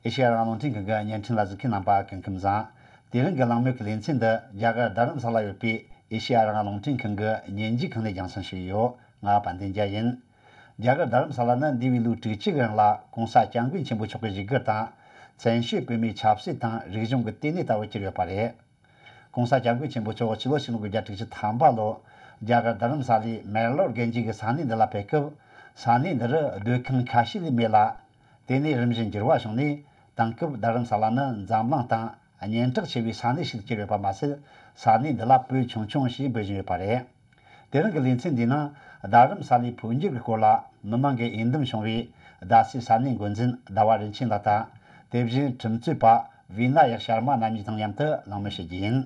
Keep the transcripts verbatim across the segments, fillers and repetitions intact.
ཨེ་ཤེ་ཡ་རང་དབང་རླུང་འཕྲིན་ཁང་གི་བརྙན་འཕྲིན་ལ་གཟིགས་མཁན་རྣམ་པ་སྐུ་ཁམས་བཟང་། དེ་རིང་གི་གླེང་མོལ་གྱི་ལེ་ཚན་འདི་རྒྱ་གར་རྡ་རམ་ས་ལ་ཡོད་པའི་ཨེ་ཤེ་ཡ་རང་དབང་རླུང་འཕྲིན་ཁང་གི་མཉེན་ཆས་ཁང་ནས་རྒྱང་སྲིང་ཞུས་ཡོད། ང་དཔལ་ལྡན་རྒྱལ་ཡིན། རྒྱ་གར་རྡ་རམ་ས་ལ་ནི་འདས་པའི་ལོ་དྲུག་ཅུ་གི་རིང་ལ་༸གོང་ས་༸སྐྱབས་མགོན་ཆེན་པོ་མཆོག་གི་བཞུགས་སྒར་དང་། བཙན་བྱོལ་བོད་མིའི་ཆབ་སྲིད་དང་རིག་གཞུང་གི་ལྟེ་གནས་ལྟ་བུ་གྱུར་ཡོད་པ་རེད། ༸གོང་ས་༸སྐྱབས་མགོན་ཆེན་པོ་མཆོག་ཕྱི་ལོ་ཆིག་སྟོང་དགུ་བརྒྱ་དྲུག་ཅུ་ཐམ་པ་ལོར་རྒྱ་གར་རྡ་རམ་ས་ལའི་མེར་ལོར་དགོན་སྡེ་གི་ས་གནས་འདི་ལ་ཕེབས་སྐབས། ས་གནས་འདི་རུ་སྡོད་ཁང་ཁ་ཤས་ལས་མེད་ལ། དེ་ནས་རིམ་བཞིན་འགྱུར་བ་བྱུང་ནས། དེང་སྐབས་རྡ་རམ་ས་ལ་ནི་འཛམ་གླིང་སྟེང་སྙན་གྲགས་ཆེ་བའི་ས་གནས་ཤིག་གྱུར་ཡོད་པ་མ་ཟད། ས་གནས་འདི་ལ་བོད་ཆུང་ཆུང་ཞེས་འབོད་བཞིན་ཡོད་པ་རེད། དེ་རིང་གི་ལེ་ཚན་འདིའི་ནང་རྡ་རམ་ས་ལའི་འཕོ་འགྱུར་གྱི་སྐོར་ལ་མི་མང་གི་འོས་འདེམས་བྱུང་བའི་རྡ་སའི་ས་གནས་འགོ་འཛིན་ཟླ་བ་རིན་ཆེན་ལགས་དང་། དེ་བཞིན་ཁྲིམས་རྩོད་པ་བི་ན་ཡག་ཤར་མ་རྣམ་གཉིས་དང་མཉམ་དུ་གླེང་མོལ་བྱེད་རྒྱུ་ཡིན།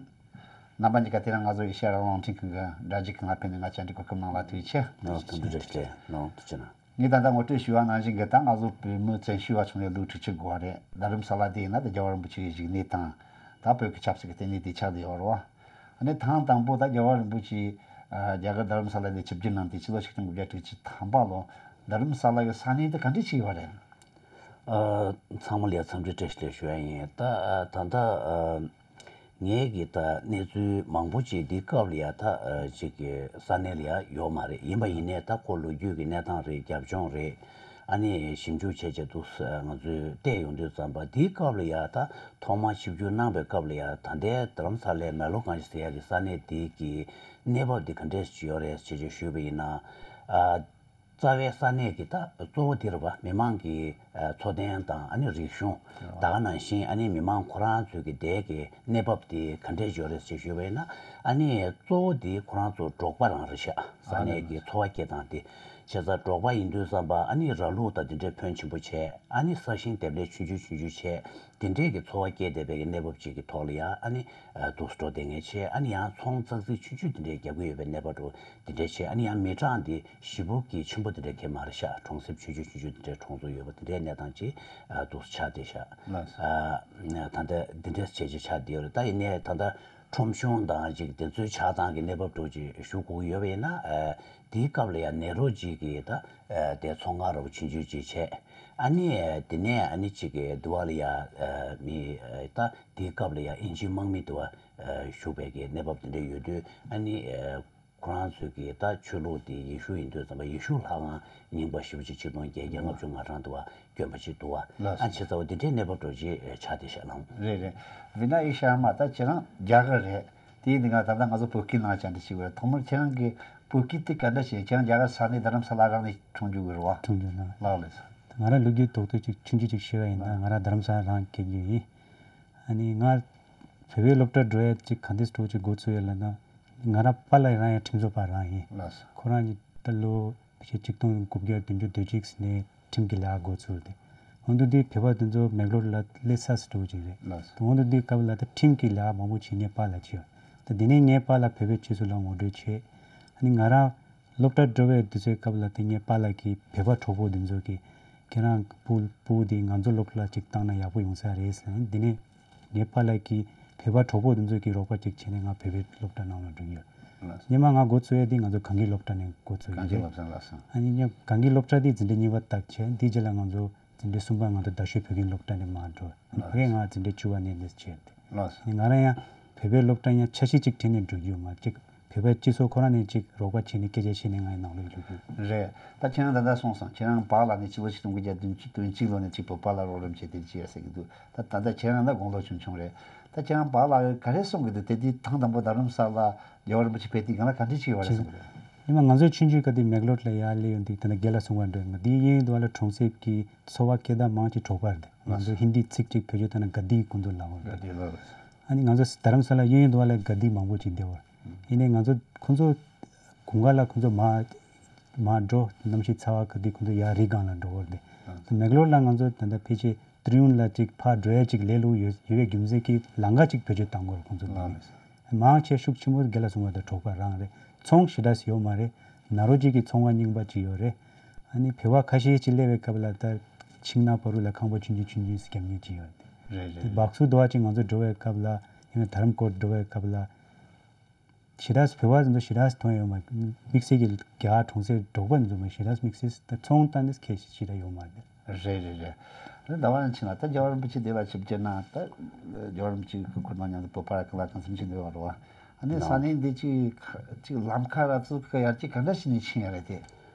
རྣམ་པ་གཉིས་ཀ་དེ་རིང་ང་ཚོ་ཨེ་ཤེ་ཡ་རང་དབང་རླུང་འཕྲིན་ཁང་གི་སྒྲ་གཅིག་གི་ངང་ཕེབས་ནས་ང་བཅར་འདྲི་གོ་སྐབས་གནང་བ་ཐུགས་རྗེ་ཆེ། ཨོ། ཐུགས་རྗེ་ཆེ། ལགས་ཐུགས་རྗེ་གནང་། ངས་ད་ལྟ་ངོ་སྤྲོད་ཞུས་པ་ནང་བཞིན་གྱི། ད་ང་ཚོ་བོད་མི་བཙན་བྱོལ་བ་བྱུང་ནས་ལོ་དྲུག་ཅུ་འགོར་བ་རེད། རྡ་རམ་ས་ལ་དེ་ཡིན་ན་ད་རྒྱལ་བ་རིན་པོ་ཆེའི་བཞུགས་གནས་དང་། ད་བོད་ཀྱི་ཆབ་སྲིད་ཀྱི་ལྟེ་གནས་དེ་ཆགས་བསྡད་ཡོད་རེད་བ། ཨ་ནི་ཐེངས་དང་པོ་ད་རྒྱལ་བ་རིན་པོ་ཆེ་ཨ་རྒྱ་གར་རྡ་རམ་ས་ལ་ནས་ཆིབས་བསྒྱུར་གནང་དེ་ཕྱི་ལོ་ཆིག་སྟོང་དགུ་བརྒྱ་དྲུག་ཅུ་ཐམ་པ་ལོ། རྡ་རམ་ས་ལ་གི་ས་གནས་དེ་ག་འདྲས་ཅིག་ཡོད་རེད། ཨ། ཚང་མ་ལ་འཚམས་འདྲི་བཀྲ་ཤིས་བདེ་ལེགས་ཞུ་ཡ་ཡིན། ད་ཨ་ད་ལྟ་ཨ་ངས་ཀྱི་ད་གནས་ཚུལ་མང་པོ་ཅིག་འདི་སྐབས་ལ་ཡ་ད་ཨ་ཅིག་གི་ས་གནས་ལ་ཡ་ཡོད་མ་རེད། ཡིན་པ་ཡིན་ནའི་ད་ཁོ་ལོ་རྒྱུས་ཀྱི་གནས་སྟངས་རེད། རྒྱབ་ལྗོངས་རེད། ཨ་ནི་ཞིབ་འཇུག་བྱས་བྱས་འདུག་ང་ཚོས་བལྟས་ཡོང་དུས་ཙམ་པ། འདིའི་སྐབས་ལ་ཡ་ད་ཐོག་མར་ཞིབ་འཇུག་གནང་བའི་སྐབས་ལ་ཡ་ད་ལྟའི་རྡ་རམ་ས་ལའི་མེ་ལོ་གངས་ཅན་ཟེར་ཡ་གི་ས་གནས་འདི་གི་གནས་བབ་འདི་ག་འདྲས་ཅིག་ཡོད་རེད་ཅེས་ཅིག་ཞུས་པ་ཡིན་ན། ཨ། རྩ་བའི་ས་གནས་ཀྱི་ད་གཙོ་བོ་འདི་རེད་པ། མི་མང་གི་ཨ་འཚོ་རྟེན་དང་ཨ་ནི་རིག་གཞུང་། ད་ག་ནང་བཞིན་ཨ་ནི་མི་མང་ཁོ་རང་ཚོའི་གི་འདས་ཀྱི་གནས་བབ་དེ་ག་འདྲས་ཡོད་རེད་ཅེས་ཞུས་པ་ཡིན་ན། ཨ་ནི་གཙོ་བོ་དེ་ཁོ་རང་ཚོ་འབྲོག་པ་རང་རེད་ཤག་ས་གནས་ཀྱི་འཚོ་བ་སྐྱེལ་སྟངས་དེ། བྱས་ཙང་འབྲོག་པ་ཡིན་དུས་ཙམ་པ་ཨ་ནི་ར་ལུག་དང་དེ་འདྲའི་ཕོན་ཆེན་པོ་བྱས། ཨ་ནི་ས་ཞིང་འདེབས་ལས་ཆུང་ཆུང་ཆུང་ཆུང་བྱས། དེ་འདྲས་ཀྱི་འཚོ་བ་སྐྱེལ་བསྡད་པའི་གི་གནས་བབ་ཅིག་གི་ཐོག་ལ་ཡ་ཨ་ནི་ཨ་འདུག་སེ་འགྲོ་བསྡད་མཁན་བྱས། ཨ་ནི་ཡང་ཚོང་ཙག་ཙིག་ཆུང་ཆུང་དེ་འདྲས་རྒྱག་གི་ཡོད་པའི་གནས་བབ་འདྲ་བོ་དེ་འདྲས་བྱས། ཨ་ནི་ཡང་མི་གྲངས་དེ་ཞེ་པོ་གི་ཆེན་པོ་དེ་འདྲས་གང་མ་རེད་ཤག་གྲོང་གསེབ་ཆུང་ཆུང་ཆུང་ཆུང་དེ་འདྲས་གྲོང་ཚོ་ཡོད་པ་དེ་འདྲའི་གནས་སྟངས་ཅིག་ཨ་འདུག་སེ་ཆགས་བསྡད་ཤག་ལགས་སོ། ཨ་ད་ལྟ་དེ་འདྲས་བྱས་བྱས་ཆགས་བསྡད་ཡོད་རེད། ད་ཡིན་ནའི་ད་ལྟ་ཁྲོམ་གཞུང་དང་ཅིག་དེ་ཚོའི་ཆགས་སྟངས་ཀྱི་གནས་བབ་འདྲ་བོ་ཅིག་ཞུ་དགོས་ཀྱི་ཡོད་པ་ཡིན་ན། ཨ་དེའི་སྐབས་ལ་ཡང་ནེ་རོ་ཅིག་གིས་ད་ཨ་དེ་ཚོང་ཁང་འདྲ་བོ་ཆུང་ཆུང་ཅིག་བྱས། ཨ་ནི་དེ་ནས་ཨ་ནི་ཅིག་གི་དུ་བ་ལ་ཡ་ཨ་མི་ཨ་ད་དེའི་སྐབས་ལ་ཡ་ཨིན་ཇིའི་དམག་མི་དུ་བ་ཨ་བཞུགས་པའི་གི་གནས་བབ་དེ་འདྲ་ཡོད་དུས། ཨ་ནི་ཨ་ཁོ་རང་ཚོའི་གི་ད་ཆོས་ལུགས་དེ་ཡེ་ཤུ་ཡིན་དུས་ཙམ་པ་ཡེ་ཤུ་ལྷ་ཁང་རྙིང་པ་ཞེ་པོ་ཅིག་ཆིག་སྟོང་བརྒྱད་བརྒྱ་ལྔ་བཅུ་ང་གྲངས་དུ་བ་དཀོན་པ་ཅིག་འདུག་བ། ལགས་སོ། ཨ་བྱས་ཙང་དེ་འདྲའི་གནས་བབ་འདྲ་བོ་ཅིག་ཆགས་བསྡད་ཤག་ལགས། རེད་རེད། བི་ན་ཡེ་ཤར་མ་ད་ཁྱེད་རང་རྒྱ་གར་རེད། དེ་ཡིན་དུས་ང་ད་ལྟ་ང་ཚོ་བོད་སྐད་ནང་བཅར་འདྲི་ཞིག་ཡོད་རེད། ཐོག་མར་ཁྱེད་རང་གི་བོད་སྐད་དེ་ག་འདྲ་བྱས། ཁྱེད་རང་རྒྱ་གར་ས་གནས་རྡ་རམ་ས་ལ་རང་ནས་འཁྲུངས་རྒྱུ་གི་རེད་བ། འཁྲུངས་རྒྱུ་ན། ལགས་ལགས་སོ། ང་རང་ལོ་རྒྱུས་རྡོག་རྡོག་ཅིག་ཆུང་ཆུང་ཅིག་ཞུས་པ་ཡིན་ན། ལགས། ང་རང་རྡ་རམ་ས་ལ་རང་སྐྱེས་རྒྱུ་ཡིན། ཨ་ནི་ང་བོད་པའི་སློབ་གྲྭ་འགྲོ་ཡ་ཅིག་ག་འདྲས་འགྲོ་ཅིག་འགོ་ཚུགས་ཡ་ལབ་ན། ང་རང་པཱ་ལགས་རང་ཡང་ཁྲིམས་བཟོ་པ་རང་ཡིན། ལགས་སོ། ཁོ་རང་གཉིས་ད་ལོ་ཕལ་ཆེར་ཆིག་སྟོང་དགུ་བརྒྱ་བདུན་ཅུ་དོན་གཅིག་ནས་ཁྲིམས་ཀྱི་ལས་ཀ་འགོ་ཚུགས་ཏེ། འོ་འདུག་དུས་བོད་པ་དེ་ཚོ་མེག་ལོར་ལ་སླེབས་ས་སུ་འགྲོ་ཅིག་རེད། ལགས་སོ། འོ་འདུག་དུས་སྐབས་ལ་ད་ཁྲིམས་ཀྱི་ལས་ཀ་མང་པོ་བྱེད་མཁན་པཱ་ལགས་ཅིག་ཡོད། ད་དེ་ནས་ངས་པཱ་ལགས་བོད་པའི་སྤྱི་ཚོགས་ལ་ངོ་སྤྲོད་བྱས། ཨ་ནི་ང་རང་སློབ་གྲྭ་འགྲོ་བའི་དུས་ཚོད་སྐབས་ལ་དེ་ངའི་པཱ་ལགས་ཀྱིས་བོད་པ་གྲོགས་པོ་དེ་ཚོ་གིས་ཁྱེད་རང་སྤུ་སྤུ་དེ་ང་ཚོ་སློབ་གྲྭ་ལ་ཅིག་བཏང་ན་ཡག་པོ་ཡོང་ས་རེད་ཟེར། དེ་ནས་ངའི་པཱ་ལགས་ཀྱིས་བོད་པ་གྲོགས་པོ་དེ་ཚོ་གིས་རོགས་པ་ཅིག་བྱས་ནས་ང་བོད་པའི་སློབ་གྲྭ་ནང་ལ་འགྲོ་གི་ཡོད། ལགས་སོ། སྔོན་མ་ང་འགོ་བཙུགས་ཡས་དེ་ང་ཚོ་གངས་སྐྱིད་སློབ་གྲྭ་ནས་འགོ་བཙུགས་ཡོད་གངས་སྐྱིད་རེད། སློབ་གྲྭ། ལགས་སོ། ཨ་ནི་ངས་གངས་སྐྱིད་སློབ་གྲྭ་དེ་འཛིན་གྲྭ་གཉིས་པ་བཏབ་བྱས། དེའི་རྗེས་ལ་ང་ཚོ་འཛིན་གྲྭ་གསུམ་པ་ང་ཚོ་རྡ་ཤོད་བོད་ཁྱིམ་སློབ་གྲྭ་ནས་མར་འགྲོ། ཕ་གིར་ང་འཛིན་གྲྭ་བཅུ་པ་ནས་འདི་བྱས་ཏེ། ལགས་སོ། ང་རང་ཡང་བོད་པའི་སློབ་གྲྭ་ཡང་འཆར་གཞི་གཅིག་བྲིས་ནས་འགྲོ་རྒྱུ་ཡོད་མ་གཅིག་བོད་པའི་སྤྱི་ཚོགས་ཁོ་རང་ནས་གཅིག་རོགས་པ་བྱས་ནས་སྐད་ཆ་བཤད་ནས་ང་ཡི་ནང་ལོགས་འཇུག་རྒྱུ། རེད། ད་ཁྱེད་རང་ད་ལྟ་གསུངས་སོང་། ཁྱེད་རང་པཱ་ལགས་ནས་ཕྱི་ལོ་ཆིག་སྟོང་དགུ་བརྒྱ་བདུན་ཅུ་དོན་གཅིག་ལོ་ནས་གཅིག་བོད་པ་ལ་རོགས་རམ་བྱས་ཏེ་བྱས་ཡ་ཟེར་གྱི་འདུག་ད་ད་ལྟ་ཁྱེད་རང་ད་དགུང་ལོ་ཆུང་ཆུང་རེད། ད་ཁྱེད་རང་པཱ་ལགས་ག་རེ་གསུང་གི་འདུག་དེ་དུས་ཐེངས་དང་པོ་རྡ་རམ་ས་ལ་རྒྱལ་བ་རིན་པོ་ཆེ་ཕེབས་དུས་སྒང་ལ་ག་འདྲ་ཅིག་ཡོད་རེད་གསུང་གི་འདུག་ཉི་མ་ང་ཚོའི་ཆུང་ཆུང་སྐབས་དེ་མེག་ལོར་ལ་ཡར་སླེབས་ཡོང་དུས་དེ་ནས་རྒན་ལགས་གསུང་བ་འདྲ། ང་དེའི་གཡས་གཡོན་དུ་བ་ལ་གྲོང་གསེབ་ཀྱི་འཚོ་བ་སྐྱེལ་སྟངས་མང་ཆེ་འབྲོག་པ་རེད། ང་ཚོ་ཧིན་དིའི་ཚིག་ཅིག་བེད་སྤྱོད་བཏང་ན་ག་དི་ཁོང་ཚོ་ལབ་པ་རེད། ག་དི་ལབ་རེད། ཨ་ནི་ང་ཚོ་རྡ་རམ་ས་ལ་གཡས་གཡོན་དུ་བ་ལ་ག་དི་མང་པོ་ཅིག་བསྡད་པ་རེད། ཡིན་ནའི་ང་ཚོ་ཁོང་ཚོ་དགུན་ཁ་ལ་ཁོང་ཚོ་མར་མར་འགྲོ། གནམ་གཤིས་ཚ་བ་ག་དུས་ཁོང་ཚོ་ཡར་རི་སྒང་ལ་འགྲོ་བ་རེད། མེག་ལོར་ལ་ང་ཚོ་ད་ལྟ་ཕལ་ཆེར་ཏྲི་ཡུན་ལ་ཅིག་ཕར་འགྲོ་ཡ་ཅིག་ལས་སླ་པོ་ཡོད་ཡོད་པའི་རྒྱུ་མཚན་གྱིས་ལམ་ཁ་ཅིག་བེད་སྤྱོད་བཏང་དགོས་རེད་ཁོང་ཚོ་འདི་ནས། མང་ཆེ་ཤུགས་ཆེན་པོ་རྒན་ལགས་གསུང་བ་དང་འབྲོག་པ་རང་རེད། ཚོང་ཞེ་དྲག་ཡོད་མ་རེད། ན་རོ་གཅིག་གི་ཚོང་བ་རྙིང་པ་ཅིག་ཡོད་རེད། ཨ་ནི་བོད་པ་ཁ་ཤས་ཅིག་སླེབས་པའི་སྐབས་ལ་ད་ཤིང་ནགས་བར་དུ་ལ་ཁང་པ་ཆུང་ཆུང་ཆུང་ཆུང་ཞིག་བརྒྱབ་མཁན་ཅིག་ཡོད་རེད། རེད་རེད། དེ་བག་སུ་དོ་བ་ཅིག་ང་ཚོ་འགྲོ་བའི་སྐབས་ལ་ཡང་ན་དྷ་རམ་ཀོར་འགྲོ་བའི་སྐབས་ལ། ཞེ་དྲག་བོད་པ་ཚོ་ཞེ་དྲག་མཐོང་ཡོད་མ་རེད། དམིགས་བསལ་གྱི་རྒྱ་གར་གྲོང་གསེབ་འབྲོག་པ་ཚོ་མ་ཞེ་དྲག་དམིགས་བསལ་ད་ཚོང་བཏང་ནས་ཁྱད་ཞེ་དྲག་ཡོད་མ་རེད། རེད་རེད་རེད། ད་ཟླ་བ་རིན་ཆེན་ལགས། ད་རྒྱལ་བ་རིན་པོ་ཆེ་འདི་ལ་ཆིབས་བསྒྱུར་གནང་། ད་རྒྱལ་བ་རིན་པོ་ཆེ་གི་སྐུ་འཁོར་དང་མཉམ་དུ་བོད་པ་ར་གི་ལ་གང་འཚམ་ཞིག་འདུག་བ་རོ། ཨ་ནི་ས་གནས་འདི་ཅིག་ཅིག་ལམ་ཁ་ར་ཚུགས་ཀྱི་ཡར་རྒྱས་ག་འདྲ་ཞིག་ནས་ཕྱིན་ཡ་རེད་དེ།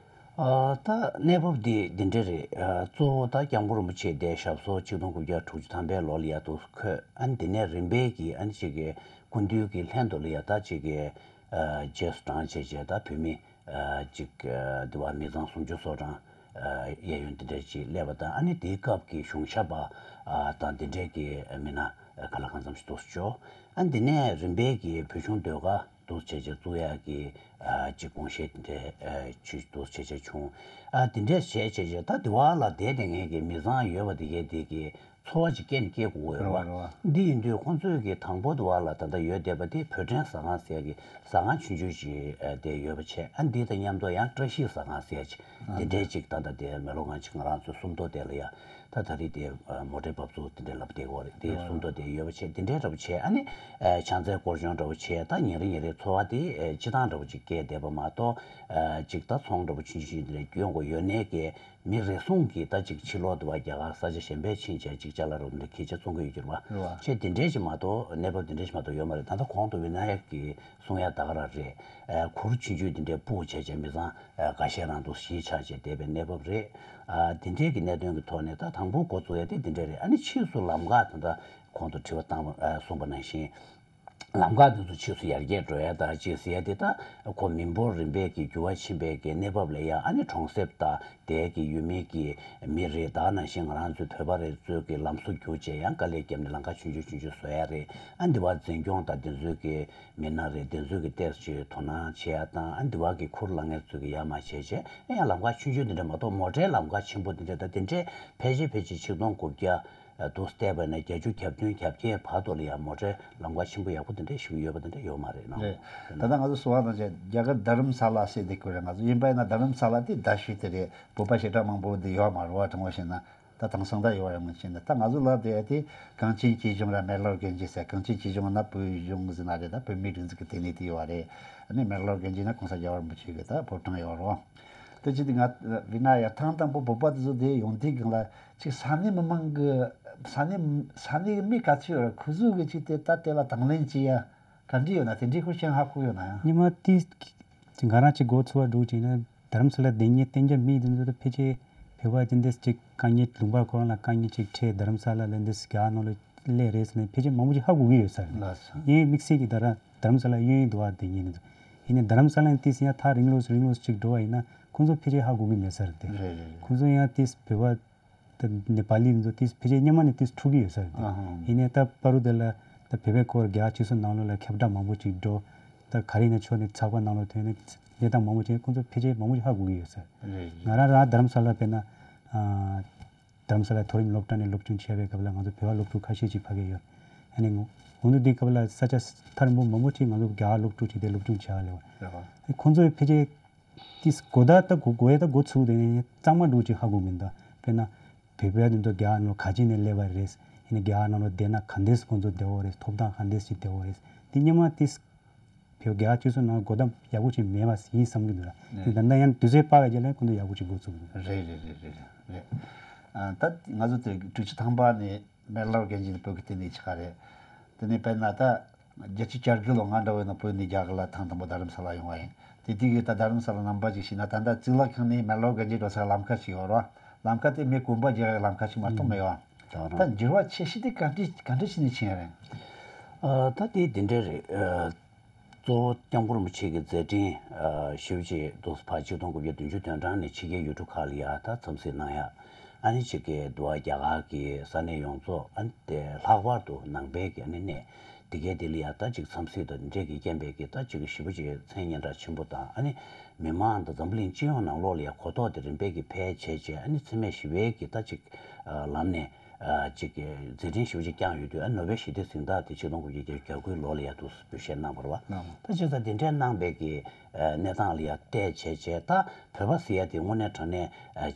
ཨ། ད་གནས་བབ་འདི་འདི་འདྲ་རེད། ཨ། གཙོ་བོ་ད་སྐྱབས་མགོན་རིན་པོ་ཆེ་འདས་ཞབས་སོར་ཆིག་སྟོང་དགུ་བརྒྱ་དྲུག་ཅུ་ཐམ་པའི་ལོ་ལ་ཡར་འདུག་འཁོད། ཨ་ནི་འདི་ནས་རིམ་པས་ཀྱིས་ཨ་ནི་ཅིག་གི་སྐུ་མདུན་གྱི་ལྷན་དུ་ལ་ཡར་ད་ཅིག་གི་ཨ་རྗེས་སུ་འབྲང་བྱས་བྱས་ད་བོད་མི་ཨ་ཅིག་ཨ་འདི་བ་མི་ཚང་སུམ་ཅུ་སོ་གྲངས་ཨ་གཡས་གཡོན་འདི་འདྲ་ཅིག་སླེབས་པ་དང་། ཨ་ནི་དེའི་སྐབས་ཀྱི་གཞུང་ཞབས་པ་ཨ་དང་འདི་འདྲའི་གི་མི་སྣ་ག་ལ་གང་འཚམ་ཞིག་འདུག་སེ་འབྱོར། ཨ་འདི་ནས་རིམ་པས་ཀྱིས་བོད་གཞུང་ཟློས་གར་འདུག་བྱས་བྱས་བཙུགས་ཡག་གི་ཨ་ཅིག་དགོངས་བཞེས་འདི་འདྲའི་ཨ་ཅིག་འདུག་བྱས་བྱས་བྱུང་། ཨ་འདི་འདྲས་བྱས་བྱས་བྱས་ད་འདི་བ་ལ་བསྡད་བསྡད་མཁན་གྱི་མི་ཚང་ཡོད་པ་འདི་གས་འདི་གི་ཚོར་བ་ཅིག་སྐྱེ་ནས་སྐྱེ་དགོས་ཡོད་རེད་བ། པ། རེད་བ། འདི་ཡིན་དུས་ཁོང་ཚོས་ཀྱི་དང་པོ་འདི་བ་ལ་ད་ལྟ་ཡོད་བསྡད་པ་དེ་བོད་ཕྲན་ཟ་ཁང་ཟེར་ཡག་གི་ཟ་ཁང་ཆུང་ཆུང་ཅིག་ཨ་དེ་ཡོད་པ་བྱས། ཨ་འདི་དང་མཉམ་དུ་ཡང་བཀྲ་ཤིས་ཟ་ཁང་ཟེར་ཡག་ཅིག་འདི་འདྲས་ཅིག་ད་ལྟ་དེ་མེ་ལོང་ཁང་ཅིག་ང་རང་ཚོའི་སུམ་མདོ་དེ་ལ་ཡ། ད་ད་རེས་དེ་ཨ་མོ་ཊའི་འབབ་ཚུགས་དེ་འདྲའི་ལབ་བསྡད་ཀྱི་ཡོད་རེད། དེ་གསུམ་མདོ་དེ་ཡོད་པ་བྱས། དེ་འདྲའི་འདྲ་པོ་བྱས། ཨ་ནི་ཨ་ཕྱག་འཚལ་སྐོར་སྦྱོང་འདྲ་པོ་བྱས། ད་ཉིན་རེ་ཉིན་རེ་འཚོ་བ་དེ་ཨ་སྤྱི་བཏང་འདྲ་པོ་ཅིག་སྐྱེལ་བསྡད་པ་མ་གཏོགས། ཨ་ཅིག་ད་ཚོང་འདྲ་པོ་ཆུང་ཆུང་ཆུང་དེ་འདྲ་སྐྱོན་དགོས་ཡོད་ནའི་གི་མི་རེ་ཟུང་གིས་ད་ཅིག་ཕྱི་ལོགས་དུ་བ་རྒྱ་གར་ས་ཆ་གཞན་པའི་ཕྱིན་བྱས་ཅིག་ཅ་ལག་འདྲ་པོ་འདི་འདྲ་འཁྱེར་བྱས་བཙོང་གི་ཡོད་ཀྱི་རེད་བ། རེད་བ། བྱས་དེ་འདྲའི་ཅིག་མ་གཏོགས་གནས་བབ་དེ་འདྲའི་ཅིག་མ་གཏོགས་ཡོད་མ་རེད། ད་ལྟ་གོང་དུ་ཝི་ན་ཡག་གིས་གསུང་ཡག་ད་ག་རང་རེད། ཨ་གུར་ཆུང་ཆུང་དེ་འདྲའི་སྤུག་བྱས་བྱས་མི་ཚང་ཨ་འགའ་ཤས་རང་འདུག་གཞིས་ཆགས་བྱས་བསྡད་པའི་གནས་བབ་རེད། ཨ་དེ་འདྲའི་གི་གནད་དོན་གྱི་ཐོག་ནས་ད་དང་པོ་འགོ་བཙུགས་ཡ་དེ་དེ་འདྲ་རེད། ཨ་ནི་ཕྱིས་སུ་ལམ་ཁ་ད་ལྟ་གོང་དུ་དྲི་བ་བཏང་བ་ཨ་གསུངས་པ་ནང་བཞིན་ལམ་ཁ་དེ་ཚོ་ཕྱིས་སུ་ཡར་རྒྱས་འགྲོ་ཡ་ད་ཅིག་ཟེར་ཡ་དེ་ད་ཁོ་མི་འབོར་རིམ་པས་ཀྱི་འགྱུར་བ་ཕྱིན་པའི་གི་གནས་བབ་ལ་ཡ། ཨ་ནི་གྲོང་གསེབ་དང་དེའི་གི་ཡུལ་མི་གི་མི་རེད། ད་ནང་བཞིན་ང་རང་ཚོའི་བོད་པ་རེ་ཚོས་ཀྱི་ལམ་བཟོ་རྒྱུ་བྱས་ཡང་དཀའ་ལས་བརྒྱབ་ནས་ལམ་ཁ་ཆུང་ཆུང་ཆུང་ཆུང་བཟོ་ཡ་རེད། ཨ་འདི་བ་འཛིན་སྐྱོང་དང་དེ་ཚོའི་གི་མི་སྣ་རེད། དེ་ཚོས་ཀྱི་ཏོག་ཙམ་དོ་སྣང་བྱེད་ཡ་དང་། ཨ་འདི་བ་གི་ཁུར་བླངས་མཁན་ཚོས་ཀྱི་ཡ་མ་བྱས་བྱས། ཨ་ཡང་ལམ་ཁ་ཆུང་ཆུང་འདི་འདྲ་མ་གཏོགས་མོ་ཊའི་ལམ་ཁ་ཆེན་པོ་འདི་འདྲ་ད་དེ་འདྲས་ཕལ་ཆེར་ཕལ་ཆེར་ཆིག་སྟོང་དགུ་བརྒྱ་དུ་བལྟས་པ་ན་བརྒྱད་ཅུ་གྱ་བདུན་གྱ་བརྒྱད་བར་དུ་ལ་ཡང་མོ་ཊའི་ལམ་ཁ་ཆེན་པོ་ཡག་པོ་དེ་འདྲས་ཞིག་ཡོད་པ་དེ་འདྲས་ཡོད་མ་རེད་ནང་། རེད། ད་ལྟ་ང་ཚོ་གསུང་བ་དང་བཅས་རྒྱ་གར་དྷ་རམ་ས་ལ་ཟེར་དེ་ཁུལ་རེད། ང་ཚོ་ཡིན་པ་ཡིན་ན་དྷ་རམ་ས་ལ་དེ་རྡ་ཤོད་དེ་རེད། བོད་པ་ཞེ་དྲག་མང་པོ་འདི་ཡོད་མ་རེད་བ། དྲང་པོ་བཤད་ན། ད་དེང་སང་ད་ཡོད་རེད་མ་བྱས་ན། ད་ང་ཚོ་ལབ་བསྡད་ཡ་དེ་གངས་ཅན་སྐྱིད་གཤོངས་ར་མེག་ལོར་རྒན་རྒྱས་ཟེར། གངས་ཅན་སྐྱིད་གཤོངས་ན་བོད་གཞུང་ཟེར་ན་རེད། ད་བོད་མིའི་སྒྲིག་འཛུགས་ཀྱི་ལྟེ་གནས་དེ་ཡོད་རེད། ཨ་ནི་མེག་ལོར་རྒན་རྒྱས་ན་གོང་ས་རྒྱལ་བ་རིན་པོ་ཆེ་གི་ད་ཕོ་བྲང་ཡོད་རེད། དེ་ཅི་སྟེ་ང་བི་ན་ཡ་ཐེངས་དང་པོ་བོད་པ་དེ་ཚོ་དེ་ཡོང་དུས་སྒང་ལ་ཅིག་ས་གནས་མི་མང་གི་ས་གནས་ས་གནས་མི་ག་ཚོད་ཡོད་རེད། ཁོ་ཚོ་གི་ཅིག་དེ་ད་དེ་ལ་དང་ལེན་བྱེད་ཡ་ག་འདྲ་ཡོད་ན། དེ་འདྲའི་སྐོར་ཅིག་ཧ་གོ་ཡོད་ན་ཡང་། ཉི་མ་དེ་ང་རང་ཅིག་འགོ་ཚུགས་པ་འགྲོ་ཅིག་ན། དྷ་རམ་ས་ལ་སྡོད་མཁན་གཏན་འཇགས་མི་དེ་ཚོ་ད་ཕལ་ཆེར་བོད་པ་དེ་འདྲས་ཅིག་དཀའ་ངལ། ལུང་པ་ཁོ་རང་ལ་དཀའ་ངལ་ཅིག་འཕྲད། དྷ་རམ་ས་ལ་ལ་འདི་རྒྱ་གར་ནང་ལ་སླེབས་རེད་ཟེར་ནས་ཕལ་ཆེར་མང་པོ་ཅིག་ཧ་གོ་གི་ཡོད་ས་རེད། ལགས་སོ། ངའི་དམིགས་བསལ་གྱི་དྷ་ར་དྷ་རམ་ས་ལ་གཡས་གཡོན་དུ་བ་སྡོད་མཁན་དེ་ཚོ་ཡིན་ནའི་དྷ་རམ་ས་ལ་ནས་ཏིས་ཡང་ཐག་རིང་ལོས་རིང་ལོས་ཅིག་འགྲོ་བ་ཡིན་ན་ཁོང་ཚོ་ཕལ་ཆེར་ཧ་གོ་གི་མེད་ས་རེད་དེ། རེད་རེད་རེད། ཁོང་ཚོ་ཡང་ཏིས་བོད་པ་ད་ནེ་པ་ལི་དེ་ཚོ་ཏིས་ཕལ་ཆེར་སྔོན་མ་ནས་ཏིས་འཁྲུག་གི་ཡོད་ས་རེད་དེ། ཨ་ཧང་། ཡིན་ནའི་ད་བར་དུ་དེ་ལ་ད་བོད་པའི་སྐོར་རྒྱ་གར་སྤྱི་ཚོགས་ནང་ལོགས་ལ་ཁྱབ་བསྒྲགས་མང་པོ་ཅིག་འགྲོ། ད་ག་རེ་ཡིན་ན་ཕྱོགས་ནས་ཚགས་པར་ནང་ལོགས་ཐོན་ནས་གནས་སྟངས་མང་པོ་ཅིག་ཁོང་ཚོ་ཕལ་ཆེར་མང་པོ་ཞིག་ཧ་གོ་གི་ཡོད་ས་རེད། རེད་རེད། ང་རང་རང་དྷ་རམ་ས་ལ་དཔེར་ན་ཨ་དྷ་རམ་ས་ལ་མཐོ་རིམ་སློབ་གྲྭ་ནས་སློབ་སྦྱོང་བྱས་པའི་སྐབས་ལ་ང་ཚོ་བོད་པ་སློབ་ཕྲུག་ཁ་ཤས་ཅིག་ཕ་གིར་ཡོད། ཨ་ནི་ང་འོ་ན་དེའི་སྐབས་ལ་ས་ཆ་ཐག་རིང་པོ་མང་པོ་ཅིག་ང་ཚོ་རྒྱ་གར་སློབ་ཕྲུག་ཅིག་དེ་སློབ་སྦྱོང་བྱེད་ག་སླེབས་པ་རེད། ཨ་ནི་ཁོང་ཚོས་ཕལ་ཆེར་ཏིས་གོ་ད་ལྟ་གོ་གོ་ཡ་ད་འགོ་ཚུགས་དེ་ནས་གཙང་མ་འགྲོ་ཅིག་ཧ་གོ་མི་འདུག་དཔེར་ན་བོད་པ་དེ་ཚོ་རྒྱ་གར་ནང་ག་ཅི་ནས་སླེབས་པ་རེད། ཡིན་ན་རྒྱ་གར་ནང་ལ་བསྡད་ན་ག་འདྲས་ཁོང་ཚོ་བསྡད་ཡོད་རེད། ཐོབ་ཐང་ག་འདྲས་ཞིག་བསྡད་ཡོད་རེད། དེ་སྔོན་མ་ཏིས་བོད་རྒྱ་སྤྱི་ཚོགས་ནང་གོ་བརྡ་ཡག་པོ་ཅིག་མེད་པ་ཡིན་བསམ་གྱི་འདུག་ལ། ནས་ད་ལྟ་ཡང་དུས་ཚོད་སྤར་བའི་རྗེས་ལ་ཁོང་ཚོ་ཡག་པོ་ཅིག་འགོ་ཚུགས་འདུག་རེད་རེད་རེད་རེད་རེད། ཨ་ད་ང་ཚོ་དེ་དྲུག་ཅུ་ཐམ་པ་ནས་མེག་ལོར་རྒན་རྒྱས་བོད་ཀྱི་ལྟེ་གནས་ཆགས་རེད། དེ་ནས་དཔེར་ན་ད་བརྒྱད་ཅུ་གྱ་དགུ་ལོ་ང་འདྲ་བོ་ཡིན་ན་བོད་ནས་རྒྱ་གར་ལ་ཐེངས་དང་པོ་དྷ་རམ་ས་ལ་ཡོང་བ་ཡིན། དེ་དུས་ཀྱི་ད་དྷ་རམ་ས་ལ་རྣམ་པ་ཅིག་ཤེས་ན། ད་ལྟ་གཙུག་ལག་ཁང་ནས་མེག་ལོར་རྒན་རྒྱས་འགྲོ་ས་ལམ་ཁ་ཞིག་ཡོད་རེད་བ། ལམ་ཁ་དེ་མི་གོམ་པ་རྒྱག་ཡག་ལམ་ཁ་ཞིག་མ་གཏོགས་མེད་བ། ད་འགྱུར་བ་ཆེ་ཤོས་དེ་ག་འདྲ་ག་འདྲ་བྱས་ནས་ཕྱིན་ཡ་རེད། ཨ་ད་དེ་འདི་འདྲ་རེད། ཨ་གཙོ་བོ་སྐྱབས་མགོན་རིན་པོ་ཆེ་གི་མཛད་འཕྲིན་ཨ་ཞེ་པོ་ཅིག་འདུག་ཕར་ཆིག་སྟོང་དགུ་བརྒྱ་བདུན་ཅུ་དོན་གྲངས་ནས་ཕྱི་རྒྱལ་ཡུལ་གྲུ་ཁག་ལ་ཡ་ད་འཚམས་གཟིགས་གནང་ཡ། ཨ་ནི་ཕྱི་རྒྱལ་དུ་བ་རྒྱ་གར་གྱི་ས་གནས་ཡོངས་རྫོགས། ཨ་ནི་དེ་ལྷག་པར་དུ་ནང་པའི་གི་ཨ་ནི་གནས་དེ་གའི་དེ་ལ་ཡ་ད་ཅིག་འཚམས་གཟིགས་དང་འདྲེས་ཀྱི་རྐྱེན་པས་ཀྱི་ད་ཅིག་ཞེ་པོ་ཅིག་མཚན་སྙན་གྲགས་ཆེན་པོ་དང་། ཨ་ནི་མི་མང་དང་འཛམ་བུ་གླིང་སྤྱི་ཡོངས་ནང་ལོགས་ལ་ཡ་གོ་རྟོགས་དེ་རིམ་པས་ཀྱི་འཕེལ་བྱས་བྱས། ཨ་ནི་འཚེ་མེད་ཞི་བའི་གི་ད་ཅིག་ལམ་ནས་ཅིག་གི་མཛད་འཕྲིན་ཞེ་པོ་ཅིག་བསྐྱངས་ཡོད་དུས། ཨ་ནོ་བེལ་ཞི་བདེའི་གཟེངས་རྟགས་དེ་ཆིག་སྟོང་དགུ་བརྒྱ་བརྒྱད་ཅུ་གྱ་དགུའི་ལོ་ལ་ཡ་འདུག་འབུལ་བཞེས་གནང་བ་རེད་བ། ད་བྱས་ཙང་དེ་འདྲའི་གནང་བའི་གི་གནས་སྟངས་ལ་ཡ་བལྟས་བྱས་བྱས། ད་བོད་པ་ཟེར་ཡ་དེ་དངོས་གནས་དྲང་གནས་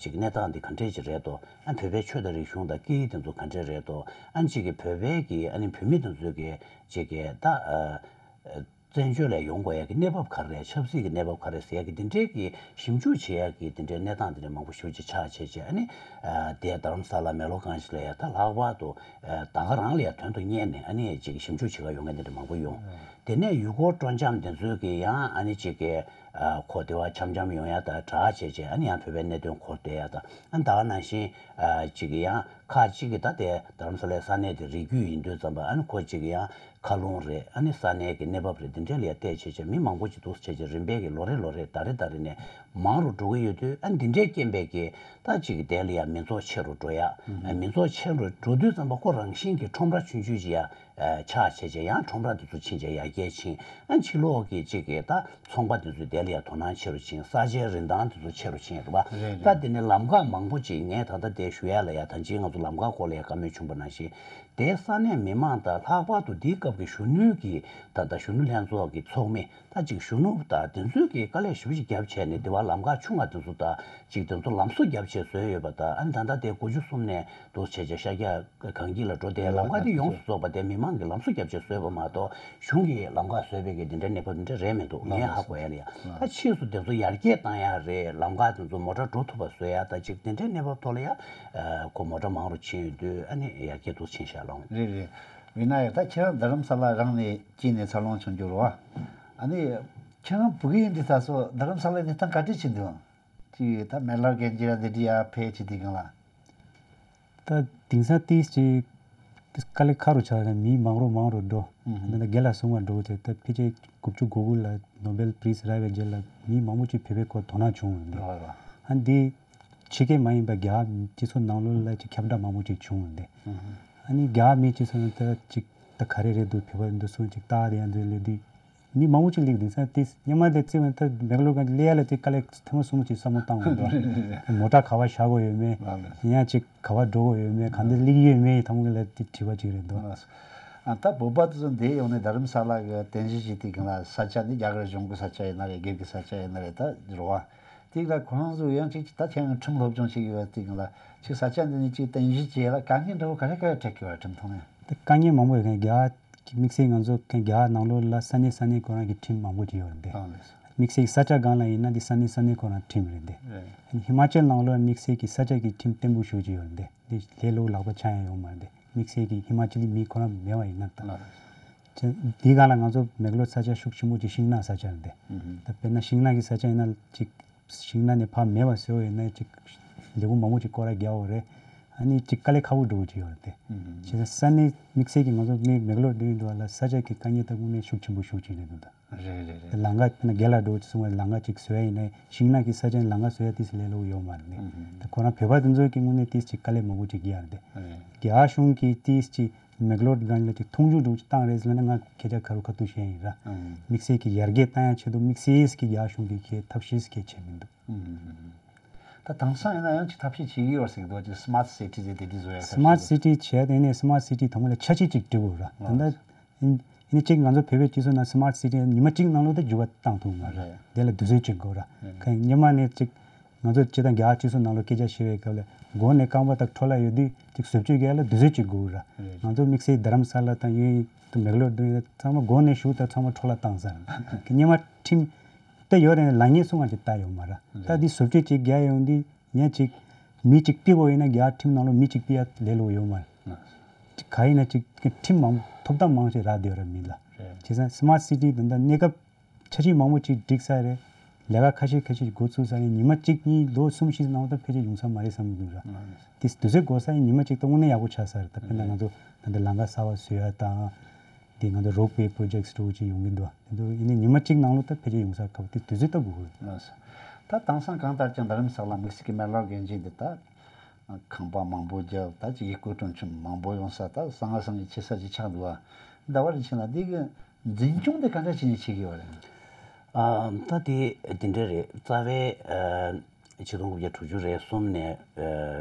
ཅིག་གནས་སྟངས་དེ་ག་འདྲས་ཅིག་རེད་དོ། ཨ་བོད་པའི་ཆོས་དང་རིག་གཞུང་དང་སྐད་ཡིག་དེ་ཚོ་ག་འདྲས་རེད་དོ། ཨ་ཅིག་གི་བོད་པའི་གི་ཨ་ནི་བོད་མི་དེ་ཚོའི་གི་ཅིག་གི་ད་ཨ། བཙན་བྱོལ་ལ་ཡོང་དགོས་ཡ་གི་གནས་བབ་ག་རེ་རེད། ཆབ་སྲིད་ཀྱི་གནས་བབ་ག་རེ་ཟེར་ཡ་གི་འདི་འདྲའི་གི་ཞིབ་འཇུག་བྱེད་ཡ་གི་འདི་འདྲའི་གནས་སྟངས་འདི་འདྲ་མང་པོ་ཞེ་པོ་ཅིག་ཆགས་བྱས་བྱས། ཨ་ནི་དེ་རྡ་རམ་ས་ལ་མེག་ལོར་གྷན་ཇི་ལ་ཡ་ད་ལྷག་པར་དུ་ད་ག་རང་ལ་ཡ་དོན་དུ་གཉེར་ནས་ཨ་ནི་ཅིག་ཞིབ་འཇུག་བྱེད་ག་ཡོང་མཁན་འདི་འདྲ་མང་པོ་ཡོང་། དེ་ནས་ཡུལ་སྐོར་སྤྲོ་འཆམ་འདི་ཚོས་གི་ཡང་ཨ་ནི་ཅིག་གི་ཁོ་དེ་བ་འཆམ་འཆམ་ཡོང་ཡ་ད་དྲག་བྱས་བྱས། ཨ་ནི་ཡང་བོད་པའི་གནད་དོན་འཁོར་བསྡད་ཡ་ད་ཨ་ནི་ད་ག་ནང་བཞིན་ཅིག་གི་ཡང་ཁག་ཅིག་གི་ད་དེ་རྡ་རམ་ས་ལའི་ས་གནས་དེ་རི་རྒྱུད་ཡིན་དུས་ཙམ་པ་ཨ་ནི་ཁོ་ཅིག་གི་ཡང་མཁའ་རླུང་རེད། ཨ་ནི་ས་གནས་ཀྱི་གནས་བབ་རེད། འདི་འདྲའི་ལ་ཡ་བལྟས་བྱས་བྱས་མི་མང་པོ་ཅིག་འདུག་བྱས་བྱས་རིམ་པས་ཀྱི་ལོ་རེ་ལོ་རེ་ཟླ་རེ་ཟླ་རེ་ནས་མང་རུ་འགྲོ་གི་ཡོད་དུས། ཨ་ནི་འདི་འདྲའི་རྐྱེན་པས་ཀྱི་ད་ཅིག་གི་དེ་ལ་ཡ་མི་ཚོགས་ཆེ་རུ་འགྲོ་ཡ། ཨ་མི་ཚོགས་ཆེ་རུ་འགྲོ་དུས་ཙམ་པ་ཁོ་རང་བཞིན་གྱི་ཁྲོམ་ར་ཆུང་ཆུང་ཅིག་ཡ་ཆགས་བྱས་བྱས་ཡང་ཁྲོམ་ར་འདི་ཚོ་ཕྱིན་བྱས་ཡར་རྒྱས་ཕྱིན། ཨ་ཕྱི་ལོགས་ཀྱི་ཅིག་གི་ད་ཚོང་པ་འདི་ཚོས་དེ་ལ་ཡ་དོ་སྣང་ཆེ་རུ་ཕྱིན། ས་ཆའི་རིན་ཐང་འདི་ཚོ་ཆེ་རུ་ཕྱིན་རེད་པ། རེད་རེད། ད་དེ་ནས་ལམ་ཁ་མང་པོ་ཅིག་ངས་ད་ལྟ་དེ་ཞུ་ཡ་ལ་ཡ་ད་ཅིག་ང་ཚོ་ལམ་ཁ་སྐོར་ལ་ཡ་བཀའ་མོལ་བྱུང་པ་ནང་བཞིན། དེ་ས་གནས་མི་མང་དང་ལྷག་པར་དུ་དེའི་སྐབས་ཀྱི་གཞོན་ནུའི་གི་ད་ལྟ་གཞོན་ནུ་ལྷན་ཚོགས་ཀྱི་ཚོགས་མི་ད་ཅིག་གཞོན་ནུ་ད་དེ་ཚོས་ཀྱི་དཀའ་ལས་ཞེ་པོ་ཅིག་བརྒྱབ་བྱས་ནས་དེ་བ་ལམ་ཁ་ཆུང་བ་དེ་ཚོ་ད་ཅིག་དེ་ཚོ་ལམ་བཟོ་བརྒྱབ་བྱས་བཟོས་ཡོད་པ། ད་ཨ་ནི་ད་ལྟ་དེ་དགུ་བཅུ་གསུམ་ནས་འདུག་བྱས་བྱས་ཤར་རྒྱག་གངས་སྐྱིད་ལ་འགྲོ་དེ་ལམ་ཁ་དེ་ཡོངས་སུ་རྫོགས་པ་དེ་མི་མང་གི་ལམ་བཟོ་བརྒྱབ་བྱས་བཟོས་པ་མ་གཏོགས་གཞུང་གིས་ལམ་ཁ་བཟོས་པའི་གི་དེ་འདྲའི་གནས་བབ་དེ་འདྲ་རེད་མི་འདུག་ངས་ཧ་གོ་ཡ་ལ་ཡ། ད་ཕྱིས་སུ་དེ་ཚོ་ཡར་རྒྱས་བཏང་ཡ་རེད། ལམ་ཁ་དེ་ཚོ་མོ་ཊ་འགྲོ་ཐུབ་པ་བཟོས་ཡ་ད་ཅིག་དེ་འདྲའི་གནས་བབ་ཐོག་ལ་ཡ། ཁོ་མོ་ཊ་མང་རུ་ཕྱིན་ཡོད་དུས་ཨ་ནི་ཡར་རྒྱས་འདུག་ཕྱིན་ཤག་ལོང་། རེད་རེད། ཡིན་ན་ཡང་ད་ཁྱེད་རང་རྡ་རམ་ས་ལ་རང་ནས་སྐྱེས་ནས་འཚར་ལོངས་བྱུང་རྒྱུ་རེད་བ། ཨ་ནི་ཁྱེད་རང་བུ་གུ་ཡིན་དུས་ད་སོ་རྡ་རམ་ས་ལའི་གནས་སྟངས་ག་འདྲ་ཕྱིན་འདུག་ཅིག་ད་མེག་ལོར་གྷན་ཇི་ལ་འདི་འདྲ་ཡར་ཕེབས་བྱེད་དུས་སྒང་ལ། ད་དེང་སང་ཏིས་ཅིག་དཀའ་ལས་ཁག་རུ་ཆགས་ཀྱང་མི་མང་རུ་མང་རུ་འགྲོ། ཨུ་ཧུ། ད་ལྟ་རྒན་ལགས་གསུངས་པ་འདྲ་བོ་དེ་ད་ཕལ་ཆེར་དགུ་བཅུ་གོ་དགུ་ལ་ནོ་བེལ་པི་རིས་རག་པའི་རྗེས་ལ་མི་མང་པོ་ཅིག་བོད་པའི་སྐོར་དོ་སྣང་བྱུང་བ་རེད། རེད་རེད། ཨ་འདི་ཕྱི་རྒྱལ་མ་ཡིན་པ་རྒྱ་སྤྱི་ཚོགས་ནང་ལོགས་ལ་ཅིག་ཁྱབ་བསྒྲགས་མང་པོ་ཅིག་བྱུང་བ་རེད། ཨུ་ཧུ། ཨ་ནི་རྒྱ་མི་སྤྱི་ཚོགས་ནང་ད་ཅིག་ད་ག་རེ་རེད་འདུག་བོད་པ་འདུག་སུ་ཅིག་ལྟ་དེ་ཡང་འདི་ལས་འདི། མི་མང་པོ་ཅིག་སླེབས་འདུག་ས་དེ་སྔོན་མ་དེ་བརྩིས་པ་ད་མེག་ལོར་གྷན་ཇི་སླེབས་ཡ་ལ་དེ་དཀའ་ལས་ཐེངས་མ་གསུམ་ཅིག་བསམ་བློ་བཏང་དགོས་འདུག་མོ་ཊ་ག་པར་བཞག་དགོས་ཡོད་མེད། ལགས་ལགས། ཡང་ཅིག་ག་པར་འགྲོ་དགོས་ཡོད་མེད། གང་འདི་སླེབས་ཀྱི་ཡོད་མེད་དང་པོ་ལ་དེ་དྲི་བ་ཅིག་རེད་འདུག་ལགས། ཨ་ད་བོད་པ་དེ་ཚོ་འདིར་ཡོང་ནས་རྡ་རམ་ས་ལ་གི་རྟེན་གཞི་ཅིག་དེ་གང་ལ་ས་ཆ་འདི་རྒྱ་གར་གཞུང་གི་ས་ཆ་ཡིན་ན་རེད། སྒེར་གྱི་ས་ཆ་ཡིན་ན་རེད། ད་རོ་བ་དེ་ལ་ཁོ་རང་ཚོ་ཡང་ཅིག་ད་ཁྱེད་ཁྲིམས་སློབ་སྦྱོང་བྱེད་ཀྱི་ཡོད་དེ་གང་ལ་ཅིག་ས་ཆ་འདི་ནས་ཅིག་རྟེན་གཞི་བྱས་ལ་དཀའ་ངལ་འདྲ་བོ་ག་རེ་ག་རེ་འཕྲད་ཀྱི་ཡོད་རེད་ཁྲིམས་ཐོག་ནས། ད་དཀའ་ངལ་མང་པོ་ཡོད་མཁན་རྒྱ་དམིགས་བསལ་ང་ཚོ་མཁན་རྒྱ་ནང་ལོགས་ལ་ས་གནས་ས་གནས་ཁོ་རང་གི་ཁྲིམས་མང་པོ་ཅིག་ཡོད་རེད་དེ། ཨང་ལགས་སོ། དམིགས་བསལ་གྱི་ས་ཆ་སྒང་ལ་ཡིན་ན་འདི་ས་གནས་ས་གནས་ཁོ་རང་ཁྲིམས་རེད་དེ། རེད། ཧི་མ་ཅལ་ནང་ལོགས་དམིགས་བསལ་གྱི་ས་ཆ་གི་ཁྲིམས་བརྟན་པོ་ཞེ་པོ་ཅིག་ཡོད་རེད་དེ། འདི་ལས་སླ་པོ་ལག་པ་འཆང་ཡ་ཡོད་མ་རེད་དེ། དམིགས་བསལ་གྱི་ཧི་མ་ཅལ་མི་ཁོ་རང་མེད་པ་ཡིན་ན་ད། ལགས་སོ། ཅེ་འདི་སྒང་ལ་ང་ཚོ་མེག་ལོར་ས་ཆ་ཤུགས་ཆེན་པོ་ཅིག་ཤིང་ནགས་ས་ཆ་རེད་དེ། ཨུ་ཧུ། ད་དཔེར་ན་ཤིང་ནགས་ཀྱི་ས་ཆ་ཡིན་ན་ཅིག་ཤིང་ནགས་ནས་ཕར་མེད་པ་བཟོས་པ་ཡིན་ན་ཅིག་ལས་ཁུངས་མང་པོ་ཅིག་སྐོར་ར་རྒྱག་དགོས་རེད། ཨ་ནི་ཅིག་དཀའ་ལས་ཁག་པོ་འགྲོ་གི་ཅིག་ཡོད་རེད་དེ། ཨུ་ཧུ། བྱས་ཙང་ས་གནས་དམིགས་བསལ་གྱི་ང་ཚོ་མི་མེག་ལོར་སྡོད་ཡོད་དུས་ལ་ས་ཆ་གི་དཀའ་ངལ་ད་དངོས་གནས་ཤུགས་ཆེན་པོ་ཤུགས་ཆེན་རེད་འདུག་ད། རེད་རེད་རེད། ལམ་ཁ་དཔེར་ན་རྒན་ལགས་འདྲ་བོ་ཅིག་གསུངས་པ་ལམ་ཁ་ཅིག་བཟོ་ཡ་ཡིན་ན་ཤིང་ནགས་ཀྱི་ས་ཆ་ནས་ལམ་ཁ་བཟོ་ཡ་ཏིས་ལས་སླ་པོ་ཡོད་མ་རེད་དེ། ཨུ་ཧུ། ད་ཁོ་རང་བོད་པ་དེ་ཚོ་གི་དངོས་གནས་ཏིས་ཅིག་དཀའ་ལས་མང་པོ་ཅིག་རྒྱག་རེད་དེ། རེད། རྒྱ་གཞུང་གིས་ཏིས་ཅིག་མེག་ལོར་སྒང་ལ་ཅིག་མཐོང་ཆུང་འདྲ་བོ་ཅིག་བཏང་རེད་ཟེར་ན་ང་སྐད་ཆ་ཁ་རུ་ཁ་ཐུག་བཤད་ཡིན་ར། ཨང་། དམིགས་བསལ་གྱི་ཡར་རྒྱས་བཏང་ཡ་ཆེད་དུ་དམིགས་བསལ་གྱི་རྒྱ་གཞུང་གིས་ཁྱེད་ཐབས་ཤེས་ཁྱེད་བྱས་མི་འདུག་ཨང་། ད་དེང་སང་ཡིན་ན་ཡང་ཅིག་ཐབས་ཤེས་བྱེད་ཀྱི་ཡོད་ཟེར་གི་འདུག་ཅིག་སི་མཱར་ཊི་སི་ཊི་ཟེར་དེ་འདྲ་བཟོ་ཡ་ཐབས་ཤེས། སི་མཱར་ཊི་སི་ཊི་བྱས་དེ་ནས་སི་མཱར་ཊི་སི་ཊི་དང་པོ་ལ་འཆར་གཞི་ཅིག་བསྒྲིགས་དགོས་ར། ད་ལྟ་ཨང་། ཡིན་ནའི་གཅིག་ང་ཚོ་བོད་པའི་སྤྱི་ཚོགས་ནང་སི་མཱར་ཊི་སི་ཊི་ཉི་མ་གཅིག་ནང་ལོགས་ད་འགྱུར་བ་བཏང་ཐུབ་མ་རེད། རེད། དེ་ལ་དུས་ཚོད་ཅིག་དགོས་ར། རེད། ཁ་སྔོན་མ་ནས་གཅིག་ང་ཚོ་སྤྱི་དང་རྒྱ་སྤྱི་ཚོགས་ནང་ལོགས་སྐད་ཆ་བཤད་པའི་སྐབས་ལ་མགོ་ནས་རྐང་པ་དག་འཕྲོ་བརླག་ཡོད་དུས་གཅིག་བཟོ་བཅོས་རྒྱག་ཡ་ལ་དུས་ཚོད་ཅིག་དགོས་ར། རེད། ང་ཚོ་དམིགས་བསལ་རྡ་རམ་ས་ལ་དང་ཡུལ་དུ་མེག་ལོར་དུ་ཡོད་ཚང་མ་མགོ་ནས་གཞུག་ད་ཚང་མ་འཕྲོ་བརླག་བཏང་ཚར། ཁ་སྔོན་མ་ཁྲིམས་ད་ཡོད་རེད་ལ་ངས་སུ་ང་ཅིག་ལྟ་ཡོད་མ་ར། ད་རེད། འདི་བཟོ་བཅོས་ཅིག་རྒྱག་ཡོང་དུས་ངས་ཅིག་མི་གཅིག་ཕུད་དགོས་ཡིན་ན་རྒྱ་ཁྲིམས་ནང་ལོགས་མི་གཅིག་ཕུད་ཡ་ལས་སླ་པོ་ཡོད་མ་རེད། ཅིག་ག་ཡིན་ན་ཅིག་ཁྲིམས་མང་ཐོབ་ཐང་མང་ཞིག་རག་བསྡད་ཡོད་རེད་མི་ལ། རེད། བྱས་ཙང་སི་མཱར་ཊི་སི་ཊི་དེ་འདྲ་གནས་སྐབས་འཆར་གཞི་མང་པོ་ཅིག་བསྒྲིགས་ཚར་རེད། ལས་ཀ་ཁ་ཤས་ཁ་ཤས་ཅིག་འགོ་ཚུགས་ཚར་རེད། ཉི་མ་གཅིག་གཉིས་ལོ་གསུམ་བཞི་ནང་ལ་ད་ཕལ་ཆེར་ཡོང་ས་མ་རེད་བསམ་གྱི་འདུག་ར། ཨང་། དེ་དུས་ཚོད་འགོར་ས་ཡིན་ཉི་མ་གཅིག་ད་དངོས་གནས་ཡག་པོ་ཆགས་ས་རེད། ད་དཔེར་ན་ང་ཚོ་ད་ལྟ་ལམ་ཁ་གསར་པ་བཟོ་ཡ་དང་། དེ་ང་ཚོ་རོབ་ཝེ་པོ་རོ་ཇེག་འདྲ་བོ་ཅིག་ཡོང་གི་འདུག་དེ་ཚོ་ཡིན་ནའི་ཉི་མ་གཅིག་ནང་ལོགས་ད་ཕལ་ཆེར་ཡོང་ས་དཀའ་པོ་དེ་དུས་ཚོད་ལྟ་དགོས་ཀྱི་རེད། ལགས་སོ། ད་དེང་སང་གང་ལྟར་ཀྱང་རྡ་རམ་ས་ལ་དམིགས་བསལ་གྱི་མེག་ལོར་གྷན་ཇི་འདི་ད་ཁང་པ་མང་པོ་རྒྱབ་ད་ཅིག་ཡུལ་སྐོར་སྤྲོ་འཆམ་མང་པོ་ཡོང་ས་ད་གསང་སྔགས་སངས་རྒྱས་ཆེ་ས་ཅིག་ཆགས་འདུག་བ། ཟླ་བ་རིན་ཆེན་ལགས་འདི་གི་འཛིན་སྐྱོང་དེ་ག་འདྲ་བྱས་ནས་བྱེད་ཀྱི་ཡོད་རེད། ཨ་ད་དེ་དེ་འདྲ་རེད། རྩ་བའི་ཨ་ཆིག་སྟོང་དགུ་བརྒྱ་དྲུག་ཅུ་རེ་གསུམ་ནས་ཨ་